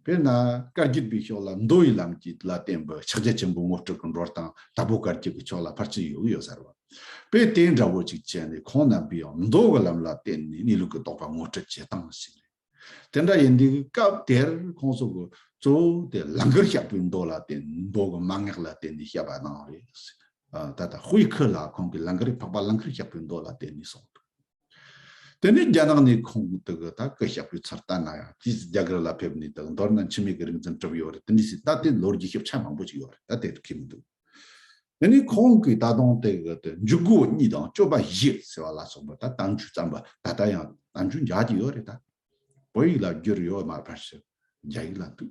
དཔེར་ན་བཀའ་བརྒྱུད་པའི་ཕྱོགས་ལ་མདོ་ཡི་ལམ་གྱི་ལ་བརྟེན་པའི་ཕྱག་རྒྱ་ཆེན་པོ་ངོ་སྤྲོད་ཀྱི་འགྲོ་སྟངས། དྭགས་པོ་བཀའ་བརྒྱུད་ཀྱི་ཕྱོགས་ལ་ཕལ་ཆེར་ཡོད་ཡོད་ས་རེད་བ། དཔེ་དེ་འདྲ་བོ་ཅིག་བྱས་ནས་ཁོང་རྣམ་པས་ཡང་མདོ་གི་ལམ་ལ་བརྟེན་ནས་གནས་ལུགས་ཀྱི་རྟོགས་པ་ངོ་སྤྲོད་བྱེད་སྟངས་ཤིག་རེད། དེ་འདྲ་ཡིན་དུས་སྐབས་དེར་ཁོང་ཚོ་གི་གཙོ་བོ་དེ་ལང་ཀར་བཤད་པའི་མདོ་ལ་བརྟེན། མདོ་གི་མན་ངག་ལ་བརྟེན་ནས་བཤད་པ་གནང་བ་རེད། ཨ་ད་ལྟ་ཧུའེ་ཁི་ལ་ཁོང་གིས་ལང་ཀར་འཕགས་པ་ལང་ཀར་བཤད་པའི་མདོ་ལ་བརྟེན་ནས་གསུངས་འདུག་དེ་ནས་རྒྱ་ནག་ནས་ཁོང་དེ་གི་ད་སྐུ་བཤད་པའི་ཚུལ་ལྟ་ན་ཡང་། དེས་རྒྱ་གར་ལ་ཕེབས་ནས་དེ་གི་མདོར་ན་འཆི་མེད་ཀྱི་རིག་འཛིན་གྲུབ་ཡོད་རེད། དེ་འདྲ་ཞིག་ད་ལྟའི་ལོ་རྒྱུས་ཞིབ་ཆ་མང་པོ་ཞིག་ཡོད་རེད། ད་དེ་ཁྱེད་མི་འདུག་དེ་ནས་ཁོང་གིས་ད་དུང་དེ་གི་དེ་འཇུག་སྒོ་གཉིས་དང་སྤྱོད་པ་བཞི་ཟེར་བ་ལ་སོགས་པ་ད་དམ་ཆོས་བརྩམས་པ། ད་ལྟ་ཡང་དམ་ཆོས་མཇལ་གྱི་ཡོད་རེད། ད་བོད་ཡིག་ལ་བསྒྱུར་ཡོད་མ་རེད། ཕལ་ཆེར་རྒྱ་ཡིག་ལ་འདུག་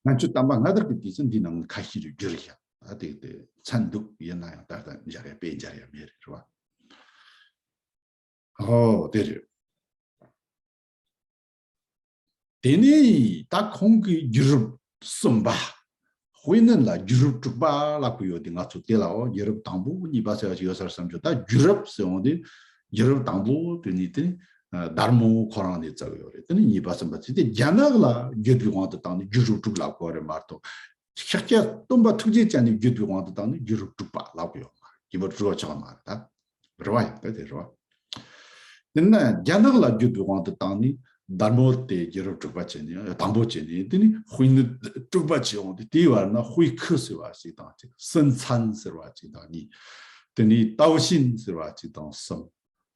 དམ་ཆོས་བརྩམས་པ་སྔ་དར་གྱི་དུས་སུ་འདི་ནང་ཁ་ཤས་རེ་བསྒྱུར་བཞག་ད་དེ་དེ་ཚན་འདུག་ཡིན་ན་ཡང་ད་ལྟ་མཇལ་ཡ་དཔེ་མཇལ་ཡ་མེད་རེད། རེད་བ། ཨོ་དེ་རེད། དེ་ནས་ད་ཁོང་གི་བརྒྱུད་རིམ་གསུམ་པ། དཔེར་ན་ལ་བརྒྱུད་རིམ་དྲུག་པ་ལབ་ཀྱི་ཡོད་དེ། ང་ཚོ་དེ་ལ་འོ་བརྒྱུད་རིམ་དང་པོ་གཉིས་པ་ཟེར་བ་ཞིག་ཡོད་ས་རེད་བསམ་བྱུང་། ད་བརྒྱུད་རིམ་ཟེར་འོང་དུས་བརྒྱུད་རིམ་དང་པོ་དེ་ནི་དེ་དྷརྨོ་ཁོ་རང་ནས་བརྩམས་ཡོད་རེད། དེ་ནི་གཉིས་པ་གསུམ་པ་ཟེར་དེ་རྒྱ་ནག་ལ་བརྒྱུད་པའི་དབང་དུ་བཏང་ནས་བརྒྱུད་རིམ་དྲུག་ལབ་དགོས་རེད་མ་གཏོགས། ཤཱཀྱ་སྟོན་པ་ཐུགས་རྗེ་ཅན་ནས་བརྒྱུད་པའི་དབང་དུ་བཏང་ནས་བརྒྱུད་རིམ་དྲུག་པ་ལབ་ཀྱི་ཡོད་མ་རེད། བརྒྱུད་པ་དྲུག་པ་ཆགས་མ་རེད་ད། རེད་བ། ཡང་དེ་རེད་བ། དེ་ན་རྒྱ་ནག་ལ་བརྒྱུད་པའི་དབང་དུ་བཏང་ནས་དྷརྨོ་དེ་བརྒྱུད་རིམ་དྲུག་པ་བྱས་ནས། དང་པོ་བྱས་ནས། དེ་ནས་དཔེར་ན་དྲུག་པ་བྱས་འོང་དུས་དེའི་བར་ན་དཔེ་ཁི་ཟེར་བ་ཞིག་དང་གཅིག་སུན་ཚན་ཟེར་བ་ཞིག་དང་གཉིས། དེ་ནས་ཏའོ་ཤིན་ཟེར་བ་ཞིག་དང་གསུམ།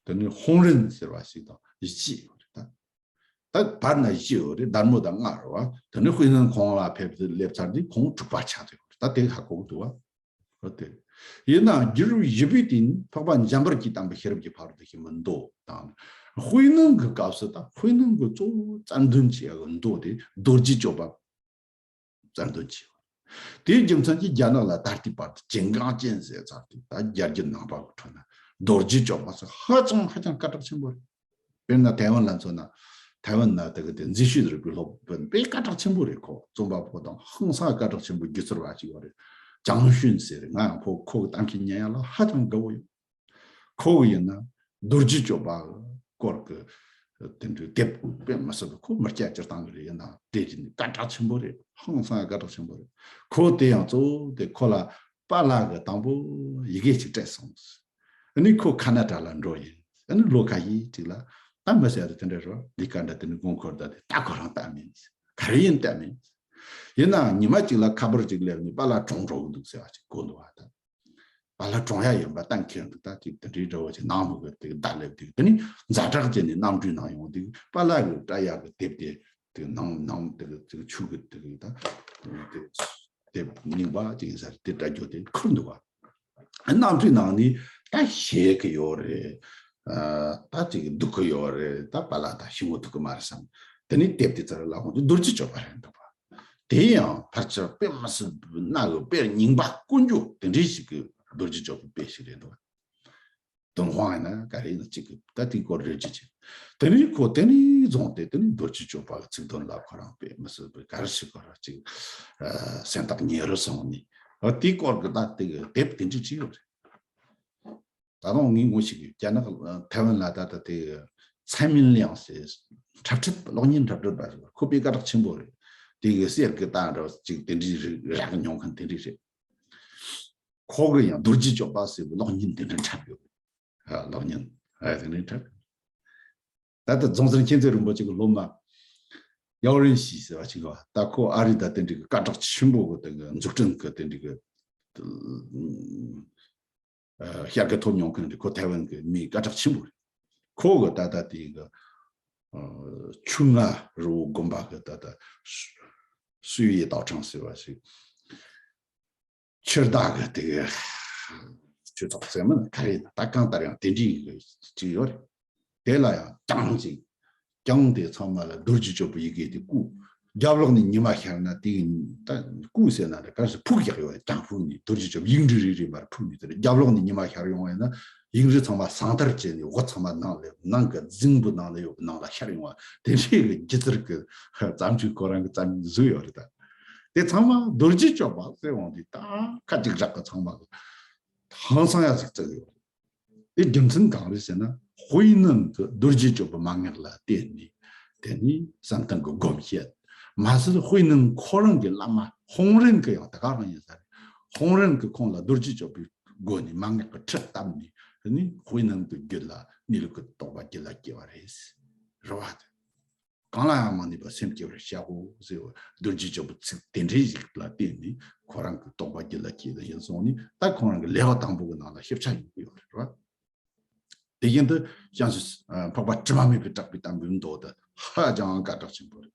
དེ་ནས་ཧུང་རིན་ཟེར་བ་ཞིག་དང་བཞི་ཡོད་རེད་ད། ད་བར་ན་བཞི་ཡོད་རེད། དར་མོ་དང་ལྔ་རེད་བ། དེ་ནས་དཔེར་ན་ཁོང་ལ་ཕེབས་ཏེ་སླེབས་ཚར་དུས་ཁོང་དྲུག་པ་ཆགས་ཡོད་རེད། ད་དེ་ཧ་གོ་གི་འདུག་བ། འོ་དེ། ཡིན་ནའང་བསྒྱུར་བཞི་པའི་དུས་ནི་འཕགས་པ་འཇམ་དཔལ་གྱི་བསྟན་པ་ཤེས་རབ་ཀྱི་ཕ་རོལ་ཏུ་ཕྱིན་པའི་མདོ་དང་། དཔེར་ན་གི་སྐབས་སུ་ད་དཔེར་ན་གི་གཙོ་བོ་རྩ་འདོན་བྱེད་ཡག་གི་མདོ་དེ་རྡོ་རྗེ་གཅོད་པ་རྩ་འདོན་བྱས། དེའི་རྒྱུ་མཚན་གྱིས་རྒྱ་ནག་ལ་ད་ལྟའི་བར་དུ་ཀྱེ་ཀང་ཅན་ཟེར་ཚར་དུས། ད་རྒྱ་རྒྱུད་ནང་པ་གི་ཁྲོད་ན་རྡོ་རྗེ་གཅོད་པ་ཟེར་ཧ་ཅང་ཧ་ཅང་སྐད་གྲགས་ཆེན་པོ་རེད། དཔེར་ན་ཐའེ་ཝན་ལ་མཚོན་ན། ཐའེ་ཝན་ན་དེ་གི་དེ་མཛེས་ཤོས་རིག་པའི་སློབ་དཔོན་དཔེ་སྐད་གྲགས་ཆེན་པོ་རེད། ཁོ་རྩོམ་པ་པོ་དང་ཧང་སང་སྐད་གྲགས་ཆེན་པོ་སྒྱུ་རྩལ་བ་ཞིག་ཡོད་རེད། ཅང་ཤུན་ཟེར་རེད། ང་ཡང་ཁོ་ཁོ་གི་གཏམ་རྒྱུད་ཉན་ཡག་ལ་ཧ་ཅང་དགའ་བོ་ཡོད། ཁོ་གི་ཡིན་ན་རྡོ་རྗེ་གཅོད་པ་སྐོར་གི་དེ་འདྲའི་དེབ་དཔེ་མི་སྲིད་པ། ཁོ་མི་སྐྱ་སྤྱིར་བཏང་གི་རེད། ཡིན་ན་དེ་རིགས་ནི་སྐད་གྲགས་ཆེན་པོ་རེད། ཧང་སང་སྐད་གྲགས་ཆེན་པོ་རེད། ཁོ་དེ་ཡང་གཙོ་བོ་དེ་ཁོ་ལ་པཱ་ལགས་ཀྱིས་དང་པོ་ཡི་གེ་ཅིག་སྤྲད་སོང་། ཨ་ནི་ཁོ་ཁ་ན་ཌ་ལ་འགྲོ་ཡིན། ཨ་ནི་ལོ་ཁ་ཤས་ཅིག་ལ་ད་མི་ཟེར་རེད། དེ་འདྲ་རོ་ལས་ཀ་འདྲ་དེ་ནི་དགོས་མཁོ་ད་དེ་ད་ཁོ་རང་བལྟས་མིན། ག་རེ་ཡིན་བལྟས་མིན། ཡིན་ནའང་ཉི་མ་གཅིག་ལ་ཁ་པར་ཅིག་སླེབས་ནས་པཱ་ལགས་གྲོངས་འགྲོ་གི་འདུག་ཟེར་བ་ཅིག་གོ་འདུག་བ། ད་པཱ་ལགས་གྲོངས་ཡ་ཡིན་པ་གཏན་འཁེལ་འདུག། ད་ཅིག་དེ་འདྲའི་འདྲ་བོ་ཅིག་ནང་མི་གི་དེ་གི་བརྡ་སླེབས་དུས། དེ་ནི་ཛ་དྲག་བྱས་ནས་གནམ་གྲུའི་ནང་ཡོང་དུས་པཱ་ལགས་ཀྱིས་སྤྲད་ཡག་གི་དེབ་དེ་དེ་ནང་ནང་དེ་གི་ཅིག་ཆུ་གི་དེ་གི་ད་དེ་དེབ་རྙིང་པ་ཅིག་ཡིན་ས་རེད། དེ་སྤྲད་རྒྱུ་དེ་ཁུར་འདུག་བ། གནམ་གྲུའི་ནང་ནས་ད་ཤེས་ཀྱི་ཡོད་རེད། ཨ། ད་ཅིག་སྡུག་གི་ཡོད་རེད། ད་པཱ་ལགས་ད་ཤི་འགྲོ་ཐུབ་ཀྱི་མ་རེད་བསམ། དེ་ནས་དེབ་དེ་ཚར་ལ་འོང་དུས་རྡོ་རྗེ་གཅོད་པ་རེད་འདུག་པ། དེ་ཡང་ཕལ་ཆེར་དཔེ་མི་སྲིད་པའི་གནའ་བོའི་དཔེ་རྙིང་པ་དཀོན་མཆོག་དེ་འདྲའི་ཞིག་གི་རྡོ་རྗེ་གཅོད་པའི་དཔེ་ཞིག་རེད་འདུག། ཏུན་ཧོང་ཡིན་ན་ག་རེ་ཡིན་ན་གཅིག་གི་ད་དེའི་སྐོར་རེ་ཅིག་བྱས། དེ་ནས་ཁོ་དེ་ནས་བཟུང་སྟེ་དེ་ནས་རྡོ་རྗེ་གཅོད་པ་གི་ཚིག་དོན་ལ་ཁོ་རང་དཔེ་མི་སྲིད་པའི་ག་རེ་ཞིག་ཁོ་རང་ཅིག་ཨ། སེམས་ཐག་ཉེ་རུ་སོང་ནས། ཨ། དེའི་སྐོར་གི་ད་དེ་གི་དེབ་དེ་འདྲ་ཅིག་ཡོད་རེད། ད་དུང་ངས་ངོ་ཤེས་ཀྱི་རྒྱ་ནག་ཐའེ་ཝན་ལ་ད་ལྟ་དེ་ཚའེ་མིན་ལིང་ཟེར་འཁྲབ་ཁྲིད། གློག་བརྙན་འཁྲབ་ཁྲིད་པ་ཞིག་ཡོད། ཁོ་དཔེ་སྐད་གྲགས་ཆེན་པོ་རེད། དེ་གི་གསེར་གྱི་རྟ་འདྲ་ཅིག་དེ་འདྲའི་རིགས་རག་མྱོང་མཁན་དེ་འདྲ་རེད། ཁོ་གི་ཡང་རྡོ་རྗེ་གཅོད་པ་ཟེར་བའི་གློག་བརྙན་དེ་འདྲ་འཁྲབ་ཡོད། ཨ། གློག་བརྙན། ཨ། དེ་འདྲ་འཁྲབ། ད་ལྟ་རྫོང་གསར་མཁྱེན་བརྩེ་རིན་པོ་ཆེ་གི་སློབ་མ་ཡའོ་རིན་ཞི་ཟེར་བ་ཞིག་ཡོད། ད་ཁོ་ཨ་རི་ད་དེ་འདྲའི་གི་སྐད་གྲགས་ཆེན་པོ་གི་དེ་གི་འཛུགས་སྐྲུན་གི་དེ་འདྲའི་གི་ཨ། བྱ་དགའ་ཐོབ་མྱོང་མཁན་རེད། ཁོ་ཐའེ་ཝན་གི་མི་སྐད་གྲགས་ཆེན་པོ་རེད། ཁོ་གི་ད་ལྟ་དེ་གི་ཨ། ཆུ་རྔ་རི་བོ་དགོན་པ་གི་ད་ལྟ་སུའུ་ཡེ་ཏའོ་ཁྲང་ཟེར་བ་ཞིག་ཆོས་བདག་གི་དེ་གི་ཆོས་ཚོགས་ཟེར་མིན་ག་རེ་ཡིན་ན། ད་གང་ལྟར་ཡང་དེ་འདྲའི་གི་ཅིག་ཡོད་རེད། དེ་ལ་ཡང་རྐྱང་ཅིག་རྐྱང་དེ་ཚང་མ་ལ་རྡོ་རྗེ་གཅོད་པའི་ཡི་གེ་དེ་བརྐོས། རྒྱབ་ལོགས་ནས་ཉི་མ་ཤར་ན་དེ་གི་ད་བརྐོས་ཟེར་ན་རེད། ག་རེ་ཟེར། ཕུག་བཞག་ཡོད། རྐྱང་ཕུག་ནས་རྡོ་རྗེ་གཅོད་པའི་ཡིག་འབྲུ་རེ་རེ་མར་ཕུག་ནས། དེ་རྒྱབ་ལོགས་ནས་ཉི་མ་ཤར་ཡོང་བ་ཡིན་ན་ཡིག་འབྲུ་ཚང་མ་ཟང་ཐལ་བྱས་ནས་འོད་ཚང་མ་ནང་ལ་ནང་གི་རྫིང་བུ་ནང་ལ་ཡོད་པའི་ནང་ལ་ཤར་ཡོང་བ། དེ་འདྲའི་གི་སྒྱུ་རྩལ་གི་བརྩམས་ཆོས་ཁོ་རང་གི་བརྩམས་བཟོས་ཡོད་རེད། ད་དེ་ཚང་མ་རྡོ་རྗེ་གཅོད་པ་ཟེར་འོང་དུས་ད་ཁ་ཅིག་རག་གི་ཚང་མ་གི་ཧང་སང་ཡ་ཟིག་བརྩི་གི་ཡོད། དེ་རྒྱུ་མཚན་གང་རེད་ཟེར་ན། ཧུའེ་ནན་གྱི་རྡོ་རྗེ་གཅོད་པའི་མན་ངག་ལ་བརྟེན་ནས་དེ་ནས་བསམ་གཏན་གྱི་སྒོམ་བཤད། མ་ཟད་ཧུའེ་ནན་ཁོ་རང་གི་བླ་མ་ཧུང་རེན་གྱིས་ཡང་དེ་ག་རང་ཡིན་ས་རེད། ཧུང་རེན་གྱིས་ཁོང་ལ་རྡོ་རྗེ་གཅོད་པའི་སྒོ་ནས་མན་ངག་གི་ཁྲིད་བཏབ་ནས། དེ་ནས་ཧུའེ་ནན་གྱི་རྒྱུད་ལ་གནས་ལུགས་ཀྱི་རྟོགས་པ་རྒྱུད་ལ་སྐྱེས་པ་རེད། རེད་བ། གང་ལ་ཡང་མ་གནས་པར་སེམས་བསྐྱེད་པར་བྱའོ་ཟེར་བ། རྡོ་རྗེ་གཅོད་པའི་ཚིག་དེ་འདྲའི་ཞིག་ལ་བརྟེན་ནས་ཁོ་རང་གི་རྟོགས་པ་རྒྱུད་ལ་སྐྱེས་ཏེ་ཡིན་སོང་ནས། ད་ཁོ་རང་གི་ལེའུ་དང་པོ་གི་ནང་ལ་ཞིབ་ཆ་ཡོང་གི་ཡོད་རེད་བ། དེ་བཞིན་དུ་ཞང་ཞུང་འཕགས་པ་དྲི་མ་མེད་པས་གྲགས་པའི་བསྟན་པའི་མདོ་དེ་ཧ་ཅང་སྐད་གྲགས་ཆེན་པོ་རེད།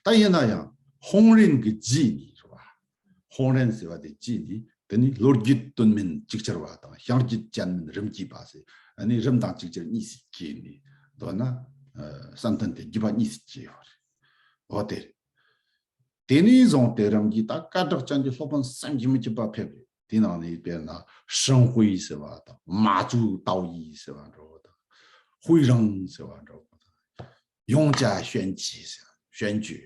ད་ཡིན་ན་ཡང་ཧུང་རེན་གྱི་རྗེས་ནས་རེད་བ། ཧུང་རེན་ཟེར་བ་དེ་རྗེས་ནས། དེ་ནས་ལོ་རྒྱུས་དོན་མིན་ཅིག་ཅར་བ་དང་། ཞང་རྒྱུད་ཅན་མིན་རིམ་གྱིས་པ་ཟེར། ཨ་ནི་རིམ་དང་ཅིག་ཅར་གཉིས་སུ་གྱེས་ནས། མདོར་ན་ཨ་བསམ་གཏན་དེ་བརྒྱུད་པ་གཉིས་སུ་གྱེས་ཡོད་རེད། འོ་དེ་རེད། དེ་ནས་བཟུང་སྟེ་རིམ་གྱིས་ད་སྐད་གྲགས་ཅན་གྱི་སློབ་དཔོན་བསམ་གྱིས་མི་ཁྱབ་པ་ཕེབས་རེད། དེའི་ནང་ནས་དཔེར་ན་ཧྲིན་ཧུའེ་ཟེར་བ་དང་། མ་ཙུའུ་ཏའོ་ཡི་ཟེར་བ་འདྲ་བོ་དང་། ཧུའེ་རང་ཟེར་བ་འདྲ་བོ་དང་། ཡུང་ཅ་ཞོན་ཅི་ཟེར་བ། ཞོན་ཅུ།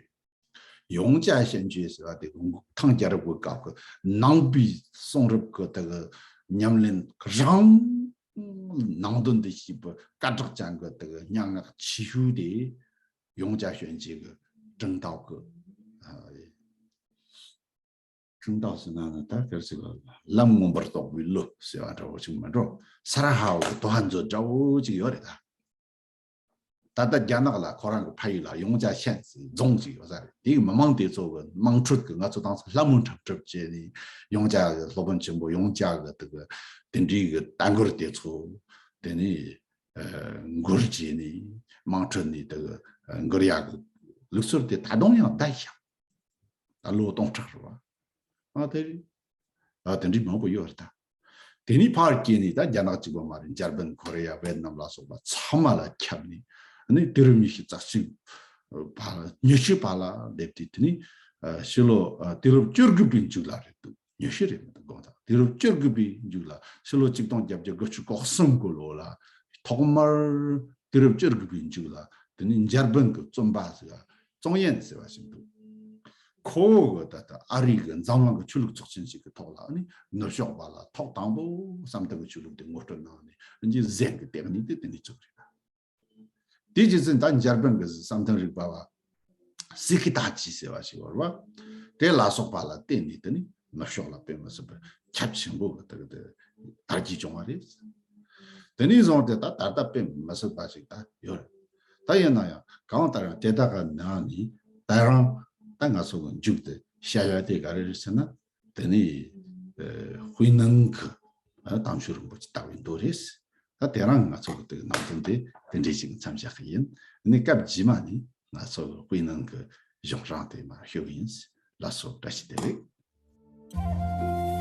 ཡུང་ཅ་ཞོན་ཅུ་ཟེར་བ་དེ་ཐང་རྒྱལ་རབས་ཀྱི་སྐབས་ཀྱི་ནང་པའི་གསུང་རབ་ཀྱི་དེ་གི་ཉམས་ལེན་རང་ནང་དོན་དུ་ཞིབ་པའི་སྐད་གྲགས་ཅན་གྱི་དེ་གི་སྙན་ངག་ཆེ་ཤོས་དེ་ཡུང་ཅ་ཞོན་ཅུ་གི་ཀྲིང་ཏའོ་གི། ཨ། ཀྲིང་ཏའོ་ཟེར་ན་ནི་ད་ག་རེ་ཟེར་བ། ལམ་མངོན་པར་རྟོགས་པའི་བློ་ཟེར་བ་འདྲ་བོ་ཞིག་མ་འགྲོ། ས་ར་ཧའོ་གི་དོ་ཧན་མཛོད་འདྲ་བོ་ཅིག་ཡོད་རེད་ད། ད་ལྟ་རྒྱ་ནག་ལ་ཁོ་རང་གི་ཕ་ཡུལ་ལ་ཡུང་ཅ་ཞན་ཟེར་རྫོང་ཅིག་ཡོད་ས་རེད། དེའི་མི་མང་དེ་ཚོ་གི་དམངས་ཁྲོད་ཀྱི། ང་ཚོ་དང་ཚོ་ལྷ་མོ་འཁྲབ་འཁྲབ་བྱས་ནས། ཡུང་ཅ་གི་སློབ་དཔོན་ཆེན་པོ་ཡུང་ཅ་གི་དེ་གི་དེ་འདྲའི་གི་ལྟ་མགུར་དེ་ཚོ་དེ་ནས་ཨ་མགུར་བྱས་ནས་དམངས་ཁྲོད་ནས་དེ་གི་ འགུལ་ཡག་གི་ལུགས་སྲོལ་དེ་ད་དུང་ཡང་བསྡད་ཤག་ད་ལོ་སྟོང་ཕྲག་རེད་བ། ཨ་དེ་རེད། ཨ་དེ་འདྲའི་མང་པོ་ཡོད་རེད་ད། དེ་ནས་ཕར་སྐྱེས་ནས་ད་རྒྱ་ནག་གཅིག་པོ་མ་རེད། འཇར་པན། ཁོ་རེ་ཡ། ཝེ་ཏི་ནམ་ལ་སོགས་པ་ཚང་མ་ལ་ཁྱབ་ནས། ཨ་ནི་དུས་རབས་ཉི་ཤུ་རྩ་གཅིག་བར་ཉི་ཤུ་བར་ལ་སླེབས་དུས། དེ་ནས་ཕྱི་ལོ་དུས་རབས་བཅུ་དགུ་པའི་མཇུག་ལ་རེད་འདུག་ཉི་ཤུ་རེད་མི་འདུག་དགོངས་དག་དུས་རབས་བཅུ་དགུ་པའི་མཇུག་ལ། ཕྱི་ལོ་ཆིག་སྟོང་བརྒྱད་བརྒྱ་དགུ་བཅུ་གོ་གསུམ་གི་ལོ་ལ། ཐོག་མར་དུས་རབས་བཅུ་དགུ་པའི་མཇུག་ལ་དེ་ནས་འཇར་པན་གྱི་བཙོན་པ་ཟིག་ཙོང་ཡན་ཟེར་བ་ཞིག་འདུག་ཁོ་གི་ད་ལྟ་ཨ་རི་གི་འཛམ་གླིང་གི་ཆོས་ལུགས་ཚོགས་ཆེན་ཞིག་གི་ཐོག་ལ་ནི་ནུབ་ཕྱོགས་པ་ལ་ཐོག་དང་པོ་བསམ་གཏན་གྱི་ཆོས་ལུགས་དེ་ངོ་སྤྲོད་གནང་ནས། ཨ་ནི་ཟན་གྱི་སྟེགས་གནས་དེ་དེ་ནས་བཙུགས་རེད། དེ་རྗེས་ཟིན་ད་འཇར་པན་གྱི་བསམ་གཏན་རིག་པ་བ་སི་ཁི་ཏ་ཅི་ཟེར་བ་ཞིག་ཡོད་རེད་བ། དེ་ལ་སོགས་པ་ལ་བརྟེན་ནས་དེ་ནི་ནུབ་ཕྱོགས་ལ་དཔེ་མི་སྲིད་པའི་ཁྱབ་ཆེན་པོ་གི་དེ་གི་དེ་དར་རྒྱས་བྱུང་བ་རེད། དེ་ནས་བཟུང་སྟེ་ད་ད་ལྟ་དཔེ་མི་སྲིད་པ་ཞིག་ད་ཡོད་རེད། ད་ཡིན་ན་ཡང་གང་ལྟར་ཡང་དེ་དག་གི་ནང་ནས་ད་རང་ད་ང་ཚོ་གི་མཇུག་དེ་བཤད་ཡ་དེ་ག་རེ་རེད་ཟེར་ན། དེ་ནི་ཨ་དཔེ་ནང་གི་ཨ་དམ་ཆོས་རིན་པོ་ཆེ་ལྟ་བུའི་མདོ་རེད། ད་དེ་རིང་ང་ཚོ་གི་དེ་གི་ནང་དོན་དེ་དེ་འདྲའི་ཞིག་མཚམས་བཞག་གི་ཡིན། ཨ་ནི་སྐབས་རྗེས་མ་ནི་ང་ཚོ་གི་དཔེ་ནང་གི་གཞུང་རང་དེ་མར་ཞུ་གི་ཡིན། ལགས་སོ། བཀྲ་ཤིས་བདེ་ལེགས།